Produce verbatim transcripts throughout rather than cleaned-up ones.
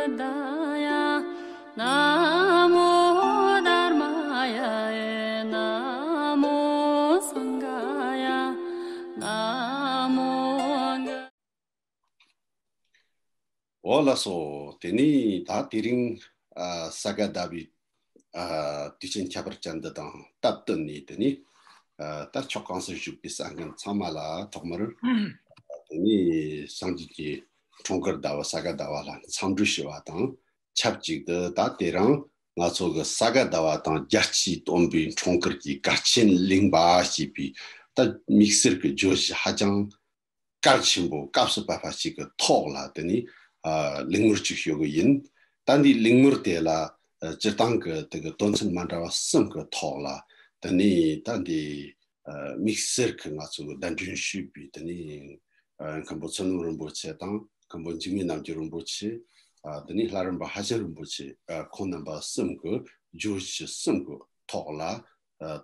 ད་ཡ། ན་མོ་དྷརྨ་ཡ། ན་མོ་སངྒྷ་ཡ། ན་མོ། འོ་ལགས་སོ། དེ་ནས་ད་དེ་རིང་ཨ་ས་ག་ཟླ་བའི་ཨ་དུས་ཆེན་ཁྱད་པར་ཅན་འདི་དང་སྟབས་བསྟུན་ནས། དེ་ནས་ཨ་ད་ཕྱོགས་གང་སར་བཞུགས་པའི་གསན་མཁན་ཚང་མ་ལ་ཐོག་མར་དེ་ནས་སངས་རྒྱས་ཀྱི་འཁྲུངས་སྐར་ཟླ་བ་ས་ག་ཟླ་བ་ལ་འཚམས་འདྲི་ཞུ་བ་དང་ཆབས་ཅིག་ཏུ། ད་དེ་རིང་ང་ཚོ་གི་ས་ག་ཟླ་བ་དང་རྒྱལ་སྤྱིའི་སྟོན་པའི་འཁྲུངས་སྐར་གྱི་གལ་ཆེན་གླེང་བ་ཞེས་པའི་ད་དམིགས་བསལ་གྱི་བརྗོད་གཞི་ཧ་ཅང་གལ་ཆེན་པོ་སྐབས་སུ་བབས་པ་ཞིག་གི་ཐོག་ལ་དེ་ནས་ཨ་གླེང་མོལ་ཅིག་ཞུ་གི་ཡིན། ད་འདི་གླེང་མོལ་དེ་ལ་ཨ་སྤྱིར་བཏང་གི་དེ་གི་དོན་ཚན་མ་འདྲ་བ་གསུམ་གི་ཐོག་ལ་དེ་ནས་ད་འདི་ཨ་དམིགས་བསལ་གྱི་ང་ཚོ་གི་གདན་འདྲེན་ཞུས་པའི་དེ་ནས་ཨ་མཁན་པོ་ཚུལ་ཁྲིམས་རིན་པོ་ཆེ་དང་། མཁན་པོ་འཇིགས་མེད་རྣམ་རྒྱལ་རིན་པོ་ཆེ། ཨ་དེ་ནས་ལྷ་རམས་པ་ཧ་ཅང་རིན་པོ་ཆེ། ཨ་ཁོང་རྣམ་པ་གསུམ་གྱི་བརྗོད་གཞི་གསུམ་གྱི་ཐོག་ལ་ཨ་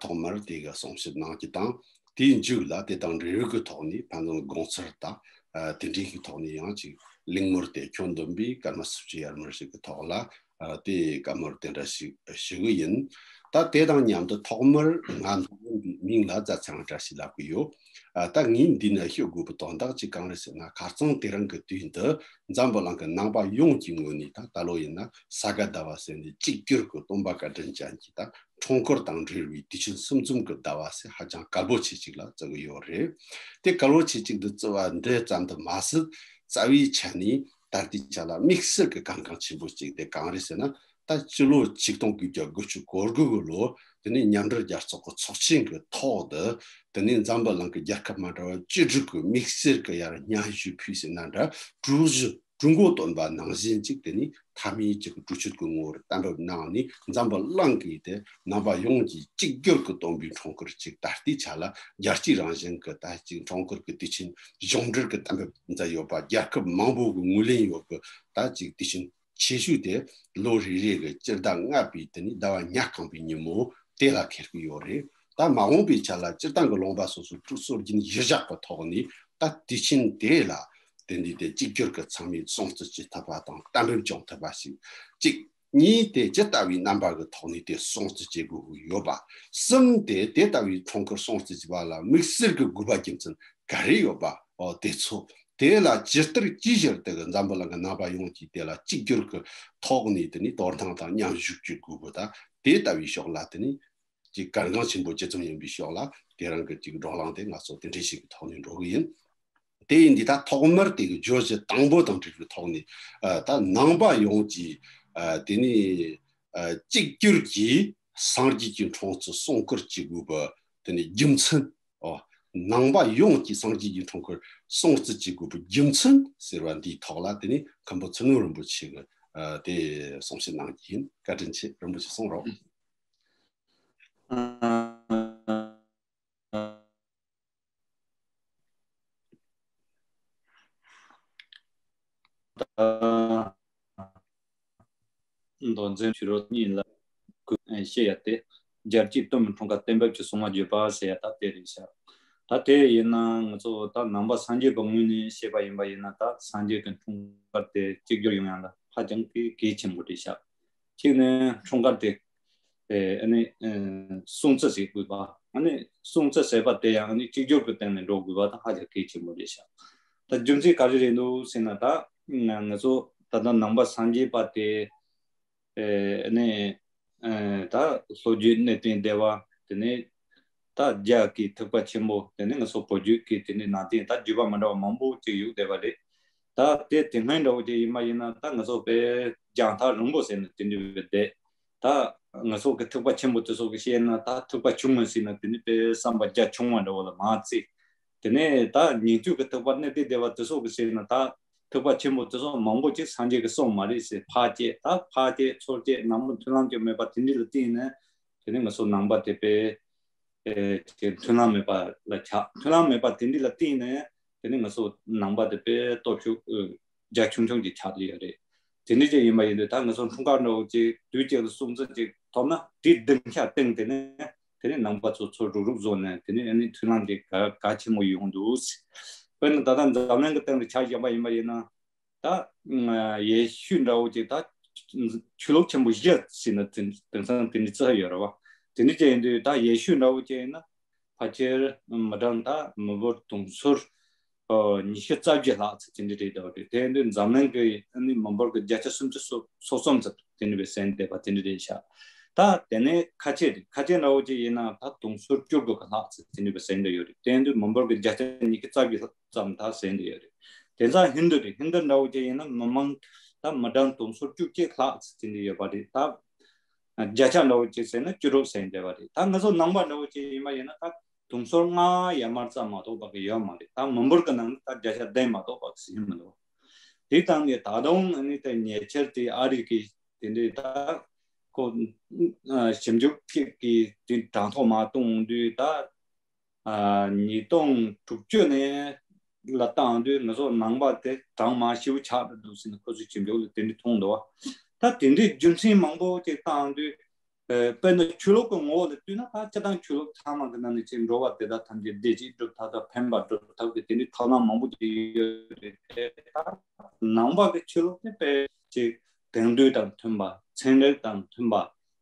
ཐོག་མར་དེ་ག་གསུང་བཤད་གནང་རྒྱུ་དང་། དེའི་མཇུག་ལ་དེ་དང་འབྲེལ་ཡོད་ཀྱི་ཐོག་ནས་ཕན་ཚུན་དགོངས་ཚུལ་དང་ཨ་དེ་འདྲའི་གི་ཐོག་ནས་ཡང་ཅིག་གླེང་མོལ་དེ་ཁྱོན་བསྡོམས་པའི་སྐར་མ་སུམ་ཅུ་ཡར་མར་ཞིག་གི་ཐོག་ལ་ཨ་དེ་བཀའ་མོལ་དེ་འདྲ་ཞིག་ཞུ་གི་ཡིན། ད་དེ་དང་མཉམ་དུ་ཐོག་མར་ང་འདོན་པའི་མིང་ལ་རྫ་ཚེ་དབང་བཀྲ་ཤིས་ལབ་ཀྱི་ཡོད། ཨ་ད་ངས་འདི་ན་ཞུ་དགོས་པའི་དོན་དག་ཅིག་གང་རེད་ཟེར་ན། ཁ་རྩང་དེ་རིང་གི་དུས་འདི་འཛམ་བུ་གླིང་གི་ནང་པ་ཡོངས་ཀྱི་ངོས་ནས་ད་ད་ལོ་ཡིན་ན་ས་ག་ཟླ་བ་ཟེར་ནས་གཅིག་གྱུར་གྱི་སྟོན་པ་བཀའ་དྲིན་ཅན་གྱི་ད་འཁྲུངས་སྐར་དང་འབྲེལ་བའི་དུས་ཆེན་གསུམ་འཛོམས་ཀྱི་ཟླ་བ་ཟེར་ཧ་ཅང་གལ་པོ་ཆེ་ཅིག་ལ་བརྩི་གི་ཡོད་རེད། དེ་གལ་པོ་ཆེ་ཅིག་འདི་བརྩི་བ་འདི་ཙམ་དུ་མ་ཟད། རྩ་བའི་ཆ་ནས་ད་ལྟའི་ཆ་ལ་དམིགས་བསལ་གྱི་གལ་འགངས་ཆེན་པོ་ཅིག་དེ་གང་རེད་ཟེར་ན། ད་སྤྱི་ལོ་ཆིག་སྟོང་དགུ་བརྒྱ་དགུ་བཅུ་གོ་དགུ་གི་ལོ་དེ་ནས་མཉམ་འབྲེལ་རྒྱལ་ཚོགས་ཀྱི་ཚོགས་ཆེན་གྱི་ཐོག་ཏུ། དེ་ནས་འཛམ་བུ་གླིང་གི་རྒྱལ་ཁབ་མ་འདྲ་བ་བཅུ་དྲུག་གི་དམིགས་བསལ་གྱི་ཡར་སྙན་ཞུ་ཕུལ་ཟེར་ན་འདྲ། ཀྲུའུ་ཞི་ཀྲུང་གོ་སྟོན་པ་ནང་བཞིན་ཅིག་དེ་ནས་མཐའ་མའི་ཅིག་གྲོས་ཆོད་ཀྱི་ངོ་བོར་གཏན་འབེབས་གནང་ནས། འཛམ་བུ་གླིང་གི་དེ་ནང་པ་ཡོངས་ཀྱི་གཅིག་གྱུར་གྱི་སྟོན་པའི་འཁྲུངས་སྐར་ཅིག་ད་ལྟའི་ཆ་ལ་རྒྱལ་སྤྱིའི་རང་བཞིན་གྱི་ད་ཅིག་འཁྲུངས་སྐར་གྱི་དུས་ཆེན་གཞུང་འབྲེལ་གྱི་གཏན་འབེབས་མཛད་ཡོད་པ། རྒྱལ་ཁབ་མང་པོ་གི་ངོས་ལེན་ཡོད་པའི་ད་ཅིག་དུས་ཆེན་ཆེ་ཤོས་དེ་ལོ་རེ་རེ་གི་སྤྱི་ཟླ་ལྔ་པའི་དེ་ནས་ཟླ་བ་ཉ་རྐང་པའི་ཉིན་མོ་དེ་ལ་འཁེལ་གྱི་ཡོད་རེད། ད་མ་འོངས་པའི་ཆ་ལ་སྤྱིར་བཏང་གི་ལུང་པ་སོ་སོའི་ཀྲུའུ་སྲོལ་རྒྱུན་གཞིར་བཞག་པའི་ཐོག་ནས་ད་དུས་ཆེན་དེ་ལ་དེ་འདི་དེ་གཅིག་གྱུར་གྱི་ཚང་མས་སྲུང་བརྩི་བྱེད་ཐུབ་པ་དང་གཏན་འབེབས་བྱུང་ཐུབ་པ་ཞིག་གཅིག་གཉིས་དེ་ཇི་ལྟ་བའི་རྣམ་པ་གི་ཐོག་ནས་དེ་སྲུང་བརྩི་བྱེད་དགོས་ཀྱི་ཡོད་པ། གསུམ་དེ་དེ་ལྟ་བུའི་འཁྲུངས་སྐར་སྲུང་བརྩི་བྱེད་པ་ལ་དམིགས་བསལ་གྱི་དགོས་པ་རྒྱུ་མཚན་ག་རེ་ཡོད་པ། ཨོ་དེ་ཚོ་དེ་ལ་ཇི་ལྟར་ཅི་ཞིག་དེ་གི་འཛམ་བུ་གླིང་གི་རྣམ་པ་ཡོངས་ཀྱིས་དེ་ལ་གཅིག་གྱུར་གྱི་ཐོག་ནས་དེ་ནི་དོ་སྣང་དང་མཉམ་ཞུགས་བྱེད་དགོས་པ། ད་དེ་ལྟ་བུའི་ཕྱོགས་ལ་དེ་ནི་ཅིག་གལ་འགངས་ཆེན་པོ་ཇི་ཙམ་ཡིན་པའི་ཕྱོགས་ལ་དེ་རིང་གི་ཅིག་བགྲོ་གླེང་དེ་ང་ཚོ་དེ་འདྲ་ཞིག་གི་ཐོག་ནས་འགྲོ་གི་ཡིན། དེ་ཡིན་དུས་ད་ཐོག་མར་དེ་གི་བརྗོད་གཞི་དང་པོ་དང་འབྲེལ་བའི་ཐོག་ནས་ཨ་ད་ནང་པ་ཡོངས་ཀྱིས་ཨ་དེ་ནི་ཨ་གཅིག་གྱུར་གྱིས་སངས་རྒྱས་ཀྱི་འཁྲུངས་ཚུལ་སྲུང་བརྩི་བྱེད་དགོས་པ་དེ་ནི་རྒྱུ་མཚན། ཨོ། ནང་པ་ཡོངས་ཀྱིས་སངས་རྒྱས་ཀྱི་འཁྲུངས་སྐར་སྲུང་བརྩི་བྱེད་དགོས་པའི་རྒྱུ་མཚན་ཟེར་བ་འདིའི་ཐོག་ལ་དེ་ནི་མཁན་པོ་ཚུལ་ཁྲིམས་རིན་པོ་ཆེ་གིས་ཨ་དེ་གསུང་བཤད་གནང་གི་ཡིན། བཀའ་དྲིན་ཆེ། རིན་པོ་ཆེ་གསུང་རོགས། མདོ་འཛིན་ཕྱི་རོལ་གཉིས་ལ་གུས་བཤད་ཡ་དེ། རྒྱལ་སྤྱིའི་སྟོན་པའི་འཁྲུངས་སྐར་གཏན་འབེབས་ཀྱི་སྲུང་བ་བརྗོད་པ་ཟེར་ཡ་ད་དེ་རེད་ཤག་ད་དེ་ཡིན་ན་ང་ཚོ་ད་ནང་པ་སངས་རྒྱས་པའི་ངོས་ནས་བཤད་པ་ཡིན་པ་ཡིན་ན། ད་སངས་རྒྱས་ཀྱི་འཁྲུངས་སྐར་དེ་གཅིག་གྱུར་ཡོང་ཡ་ལ་ཧ་ཅང་གི་གལ་ཆེན་པོ་རེད་ཤག་གཅིག་ནས་འཁྲུངས་སྐར་དེ་ཨེ་ཨ་ནི་ཨེ་སྲུང་བརྩི་བྱེད་དགོས་པ། ཨ་ནི་སྲུང་བརྩི་ཟེར་བ་དེ་ཡང་ཨ་ནི་གཅིག་གྱུར་གྱི་སྟེང་ནས་འགྲོ་དགོས་པ་ད་ཧ་ཅང་གལ་ཆེན་པོ་རེད་ཤག་ད་རྒྱུ་མཚན་ག་རེ་རེད་འདུག་ཟེར་ན། ད་ང་ཚོ་ད་ལྟ་ནང་པ་སངས་རྒྱས་པ་དེ་ཨེ་ཨ་ནི་ཨེ་ད་ལྷོ་རྒྱུད་གནས་བརྟན་སྡེ་བ། དེ་ནས་ད་རྒྱ་གི་ཐེག་པ་ཆེན་པོ། དེ་ནས་ང་ཚོ་བོད་བརྒྱུད་ཀྱི་དེ་ནས་ནང་བསྟན་ད་བརྒྱུད་པ་མི་འདྲ་བ་མང་པོ་ཅིག་ཡོད་བསྡད་པ་རེད། ད་དེ་དེ་སྔོན་འདྲ་བོ་ཅིག་ཡིན་པ་ཡིན་ན། ད་ང་ཚོ་དཔེ་རྒྱང་ཐག་རིང་པོ་ཟེར་ནས་དེ་འདྲ་བའི་བསྡད། ད་ང་ཚོ་གི་ཐེག་པ་ཆེན་པོ་དེ་ཚོ་གི་བཤད་ན་ད་ཐེག་པ་ཆུང་ངུ་ཟེར་ན་དེ་ནི་དཔེ་བསམ་པ་རྒྱ་ཆུང་བ་འདྲ་བོ་ལ་མ་བརྩི། དེ་ནས་ད་ཉན་ཐོས་ཀྱི་ཐེག་པ་གནས་བརྟན་སྡེ་བ་དེ་ཚོ་གི་བཤད་ན་ད་ཐེག་པ་ཆེན་པོ་དེ་ཚོ་མང་པོ་ཅིག་སངས་རྒྱས་ཀྱི་གསུང་མ་རེད་ཟེར། ཕར་བཅད་ད་ཕར་བཅད་ཚུར་བཅད་ནང་པ་མཐུན་ལམ་ཅིག་མེད་པ་དེ་འདྲ་ལ་བརྟེན་ནས། དེ་ནས་ང་ཚོ་ནང་པ་དེ་དཔེ་ཨེ་ཅིག་མཐུན་ལམ་མེད་པ་ལ་ཆགས། མཐུན་ལམ་མེད་པ་དེ་འདྲ་ལ་བརྟེན་ནས་དེ་ནས་ང་ཚོ་ནང་པ་དེ་དཔེ་སྟོབས་ཤུགས་ཨེ་རྒྱ་ཆུང་ཆུང་ཅིག་ཆགས་བསྡད་ཡོད་རེད། དེ་འདྲ་ཅིག་ཡིན་པ་ཡིན་དུས་ད་ང་ཚོ་འཁྲུངས་སྐར་འདྲ་བོ་ཅིག་དུས་གཅིག་ལ་སྲུང་བརྩི་ཅིག་ཐོབ་ན། དེའི་སྡིངས་ཆ་སྟེང་དེ་ནས་དེ་ནས་ནང་པ་ཚོ་ཚུར་རུག་རུག་བཟོ་ནས་དེ་ནས་ཨ་ནི་མཐུན་ལམ་དེ་གལ་གལ་ཆེན་པོ་ཡོང་འདུག་དཔེར་ན་ད་ལྟ་འཛམ་གླིང་གི་སྟེང་དུ་ཆ་བཞག་པ་ཡིན་པ་ཡིན་ན། ད་ཡེ་ཤུ་འདྲ་བོ་ཅིག་ད་ཆོས་ལུགས་ཆེན་པོ་བཞི་ཟེར་ན་དེང་སང་དེ་འདྲ་ཅིག་ཡོད་རེད་བ། དེ་འདྲ་ཅིག་ཡིན་དུས་ད་ཡེ་ཤུ་འདྲ་བོ་ཅིག་ཡིན་ན། ཕལ་ཆེར་མི་གྲངས་ད་མི་འབོར་དུང་ཕྱུར་ཉི་ཤུ་རྩ་བཞི་ལྷག་ཙམ་དེ་འདྲ་རེད་འདུག་དེ་ཡིན་དུས་འཛམ་གླིང་གི་ཨ་ནི་མི་འབོར་གྱི་བརྒྱ་ཆ་སུམ་ཅུ་སོ་གསུམ་ཙམ་དེ་འདྲ་བའི་ཟིན་བསྡད་པ་དེ་འདྲ་རེད་ཤག་ད་དེ་ནས་ཁ་ཆེ་རེད། ཁ་ཆེ་འདྲ་བོ་ཅིག་ཡིན་ན་ད་དུང་ཕྱུར་བཅུ་དགུ་གི་ལྷག་ཙམ་དེ་འདྲ་བའི་ཟིན་བསྡད་ཡོད་རེད། དེ་ཡིན་དུས་མི་འབོར་གྱི་བརྒྱ་ཆ་ཉི་ཤུ་རྩ་བཞི་ཙམ་ད་ཟིན་བསྡད་ཡོད་རེད། དེང་སང་ཧིན་དུ་རེད། ཧིན་དུ་འདྲ་བོ་ཅིག་ཡིན་ན་མི་མང་ད་མི་གྲངས་དུང་ཕྱུར་བཅུ་གཅིག་ལྷག་ཙམ་དེ་འདྲ་ཡོད་པ་རེད། ད་བརྒྱ་ཆ་འདྲ་བོ་ཅིག་ཟེར་ན་བཅུ་དྲུག་ཟིན་བསྡད་པ་རེད། ད་ང་ཚོ་ནང་པ་འདྲ་བོ་ཅིག་ཡིན་པ་ཡིན་ན་ད་དུང་ཕྱུར་ལྔ་ཡར་མར་ཙམ་མ་གཏོགས་པ་གི་ཡོད་མ་རེད། ད་མི་འབོར་གི་ནང་ད་བརྒྱ་ཆ་བདུན་མ་གཏོགས་པ་གི་ཟིན་མི་འདུག་དེ་ལྟ་ནས་ད་དུང་ཨ་ནི་ད་ཉེ་ཆར་དེ་ཨ་རི་གི་དེ་འདྲའི་ད་ཁོ་ཞིབ་འཇུག་གི་དེ་གྲངས་ཐོ་མར་གཏོང་དུས་ད་ཉིས་སྟོང་དྲུག་ཅུ་ནས་ལ་བཏང་དུས་ང་ཚོ་ནང་པ་དེ་གྲངས་མང་ཞེ་པོ་ཆགས་འགྲོ་འདུག་ཟེར་ནས་ཁོ་ཚོས་ཞིབ་འཇུག་ལ་དེ་འདྲ་མཐོང་འདུག་ད་དེ་འདྲའི་རྒྱུ་མཚན་མང་པོ་ཅིག་བཏང་དུས། དཔེར་ན་ཆོས་ལུགས་ཀྱི་ངོ་བོ་ལ་བལྟས་ན་ད་སྤྱིར་བཏང་ཆོས་ལུགས་ཚང་མ་གི་ནང་ནས་ཅིག་འགྲོ་བ་དེ་དག་ཐམས་ཅད་བདེ་སྐྱིད་སྒྲུབ་ཐབས་དང་ཕན་པ་སྒྲུབ་ཐབས་ཀྱི་དེ་འདྲའི་ཐབས་ལམ་མང་པོ་ཅིག་ཡོད་རེད། དེ་ད་ནང་པ་གི་ཆོས་ལུགས་དེ་དཔེ་ཅིག་དེང་དུས་དང་མཐུན་པ། ཚན་རིག་དང་མཐུན་པ།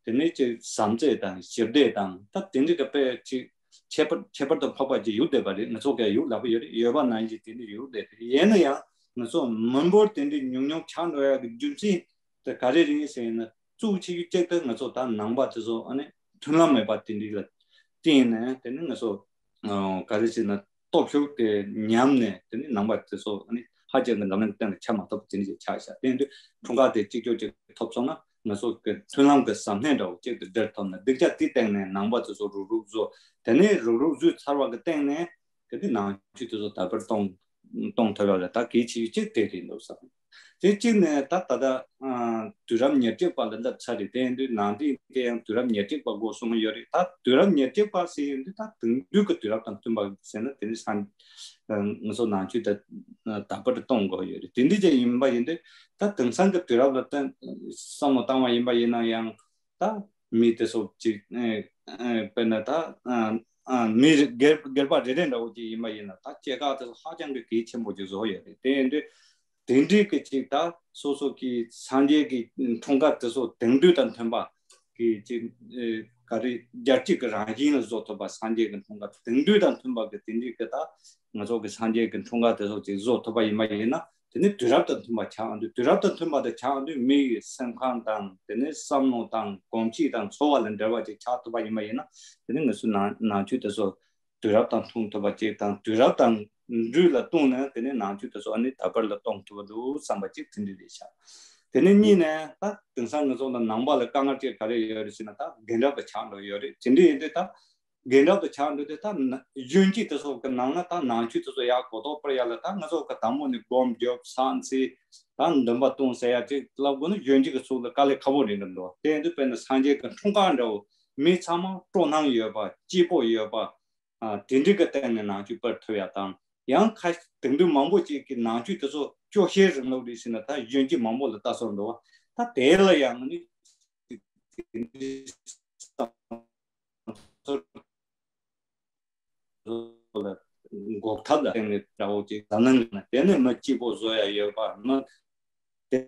དེ་ནས་ཅིག་བྱམས་བརྩེ་དང་ཞི་བདེ་དང་ད་དེ་འདྲའི་གི་དཔེ་ཅིག་ཁྱད་པར་ཁྱད་པར་དུ་འཕགས་པ་ཅིག་ཡོད་བསྡད་པ་རེད། ང་ཚོ་གས་ཡོད་ལབ་ཀྱི་ཡོད་རེད། ཡོད་པ་ནང་བཞིན་དེ་འདྲ་ཡོད་བསྡད་རེད། ཡིན་ན་ཡང་ང་ཚོ་མི་འབོར་དེ་འདྲའི་ཉུང་ཉུང་ཆགས་འགྲོ་ཡག་གི་རྒྱུ་མཚན་དེ་ག་རེ་རེད་ཟེར་ན། གཙོ་ཆེ་ཤོས་གཅིག་དེ་ང་ཚོ་ད་ནང་པ་དེ་ཚོ་ཨ་ནི་མཐུན་ལམ་མེད་པ་དེ་འདྲ་ལ་བརྟེན་ནས་དེ་ནི་ང་ཚོ་ག་རེ་ཟེར་ན་སྟོབས་ཤུགས་དེ་ཉམས་ནས་དེ་ནི་ནང་པ་དེ་ཚོ་ཨ་ནི་ཧ་ཅང་གི་འཛམ་གླིང་སྟེང་ལ་ཆ་མ་ཐོབ་པ་དེ་འདྲ་ཆགས་ཤག་དེ་འདྲ་འཁྲུངས་སྐར་དེ་གཅིག་གྱུར་ཅིག་ཐོབ་སོང་ན་ང་ཚོ་གི་མཐུན་ལམ་གི་ཟམ་སྣེ་འདྲ་བོ་གཅིག་ཏུ་སྦྲེལ་ཐུབ་ན། སྡིངས་ཆ་དེའི་སྟེང་ནས་ནང་པ་དེ་ཚོ་རུག་རུག་བཟོ། དེ་ནས་རུག་རུག་བཟོས་ཚར་བ་གི་སྟེང་ནས་གལ་ཏེ་ནང་ཆོས་དེ་ཚོ་དར་སྤེལ་གཏོང་གཏོང་ཐུབ་ཡག་ལ་ད་གལ་ཆེ་ཤོས་གཅིག་དེ་རེད་འདུག་བསམ། དེ་གཅིག་ནས་ད་ད་ལྟ་ཨ་དུས་རབས་ཉེར་གཅིག་པ་ལ་སླེབས་ཚར་རེད། དེ་ཡིན་དུས་ནང་དེ་དེ་ཡང་དུས་རབས་ཉེར་གཅིག་པ་འགོ་སོང་ཡོད་རེད། ད་དུས་རབས་ཉེར་གཅིག་པ་ཟེར་ཡོང་དུས་ད་དེང་དུས་ཀྱི་དུས་རབས་དང་མཐུན་པ་ཟེར་ན་དེ་ནི་ས་ང་ཚོ་ནང་ཆོས་ད་དར་སྤེལ་གཏོང་དགོས་ཡོད་རེད། དེ་འདྲ་ཅིག་ཡིན་པ་ཡིན་དུས་ད་དེང་སང་གི་དུས་རབས་ལ་བསམ་བློ་བཏང་བ་ཡིན་པ་ཡིན་ན་ཡང་ད་མི་དེ་ཚོ་ཅིག་ཨེ་ཨེ་དཔེར་ན་ད་ཨ་ཨ་མི་རེ་སྒེར་སྒེར་པ་རེ་རེ་འདྲ་བོ་ཅིག་ཡིན་པ་ཡིན་ན་ད་སྐྱེས་སྐར་དེ་ཚོ་ཧ་ཅང་གི་གལ་ཆེན་པོ་ཅིག་བཟོ་ཡོད་རེད། དེ་ཡིན་དུས་དེ་འདྲའི་གི་ཅིག་ད་སོ་སོ་གི་སངས་རྒྱས་ཀྱི་འཁྲུངས་སྐར་དེ་ཚོ་དེང་དུས་དང་མཐུན་པ་གི་ཅིག་ཨེ་ག་རེ་རྒྱལ་སྤྱི་གི་རང་བཞིན་ལ་བཟོ་ཐུབ་པ། སངས་རྒྱས་ཀྱི་འཁྲུངས་སྐར་དེང་དུས་དང་མཐུན་པ་གི་དེ་འདྲའི་གི་ད་ང་ཚོ་གི་སངས་རྒྱས་ཀྱི་འཁྲུངས་སྐར་དེ་ཚོ་ཅིག་བཟོ་ཐུབ་པ་ཡིན་པ་ཡིན་ན། དེ་ནི་དུས་རབས་དང་མཐུན་པ་ཆགས་འདུག་དུས་རབས་དང་མཐུན་པ་དེ་ཆགས་འདུག་མི་ཡི་སེམས་ཁམས་དང་དེ་ནི་བསམ་བློ་དང་གོམས་གཤིས་དང་འཚོ་བ་ལ་འབྲེལ་བ་ཅིག་ཆགས་ཐུབ་པ་ཡིན་པ་ཡིན་ན། དེ་ནི་ང་ཚོའི་ནང་ནང་ཆོས་དེ་ཚོ་དུས་རབས་དང་མཐུན་ཐུབ་པ་ཅིག་དང་དུས་རབས་དང་འགྲོས་ལ་བསྟུན་ནས་དེ་ནི་ནང་ཆོས་དེ་ཚོ་ཨ་ནི་དར་སྤེལ་ལ་གཏོང་ཐུབ་པ་འདུག་བསམ་པ་ཅིག་དེ་འདྲ་རེད་ཤག་དེ་ནི་གཉིས་ནས་ད་དེང་སང་ང་ཚོ་ལ་ནང་པ་ལ་དཀའ་ངལ་ཅིག་ག་རེ་ཡོད་རེད་ཟེར་ན་ད་རྒན་རབས་དང་ཆགས་འགྲོ་ཡོད་རེད། དེ་འདྲ་ཡིན་དུས་ད། རྒན་རབས་དང་ཆགས་འགྲོ་དུས་ད་ན་གཞོན་སྐྱེས་དེ་ཚོ་གི་ནང་ན་ད་ནང་ཆོས་དེ་ཚོ་ཡག་གོ་རྟོགས་སྤེལ་ཡག་ལ་ད་ང་ཚོ་གི་དང་པོ་ནས་སྒོམ་རྒྱོབ་སངས་ཚེ་ད་འདོན་པ་གཏོང་ཟེར་ཡག་ཅིག་ལབ་དགོས་ན་གཞོན་སྐྱེས་ཀྱི་ཚོགས་ལ་དཀའ་ལས་ཁག་པོ་རེད་འགྲོ་འདུག་དེ་ཡིན་དུས་དཔེར་ན་སངས་རྒྱས་ཀྱི་འཁྲུངས་སྐར་འདྲ་བོ་མི་ཚང་མ་སྤྲོ་སྣང་ཡོད་པ་སྐྱིད་པོ་ཡོད་པ་ཨ་དེ་འདྲའི་གི་སྟེང་ནས་ནང་ཆོས་སྤེལ་ཐུབ་ཡག་དང་། ཡང་ཁ་དེང་དུས་མང་པོ་ཅིག་གི་ནང་ཆོས་དེ་ཚོ་སྐྱོ་ཤས་རིང་ལུགས་རེད་ཟེར་ན་ད་གཞོན་སྐྱེས་མང་པོ་ལ་ལྟ་སོང་འདུག་ད་དེ་ལ་ཡང་ནི། འགོག་ཐབས་ལ་བརྟེན་ནས་འདྲ་བོ་ཅིག་ཟ་ནང་ན་དེ་ནས་མི་སྐྱིད་པོ་བཟོ་ཡ་ཡོད་པ་མི་དེ་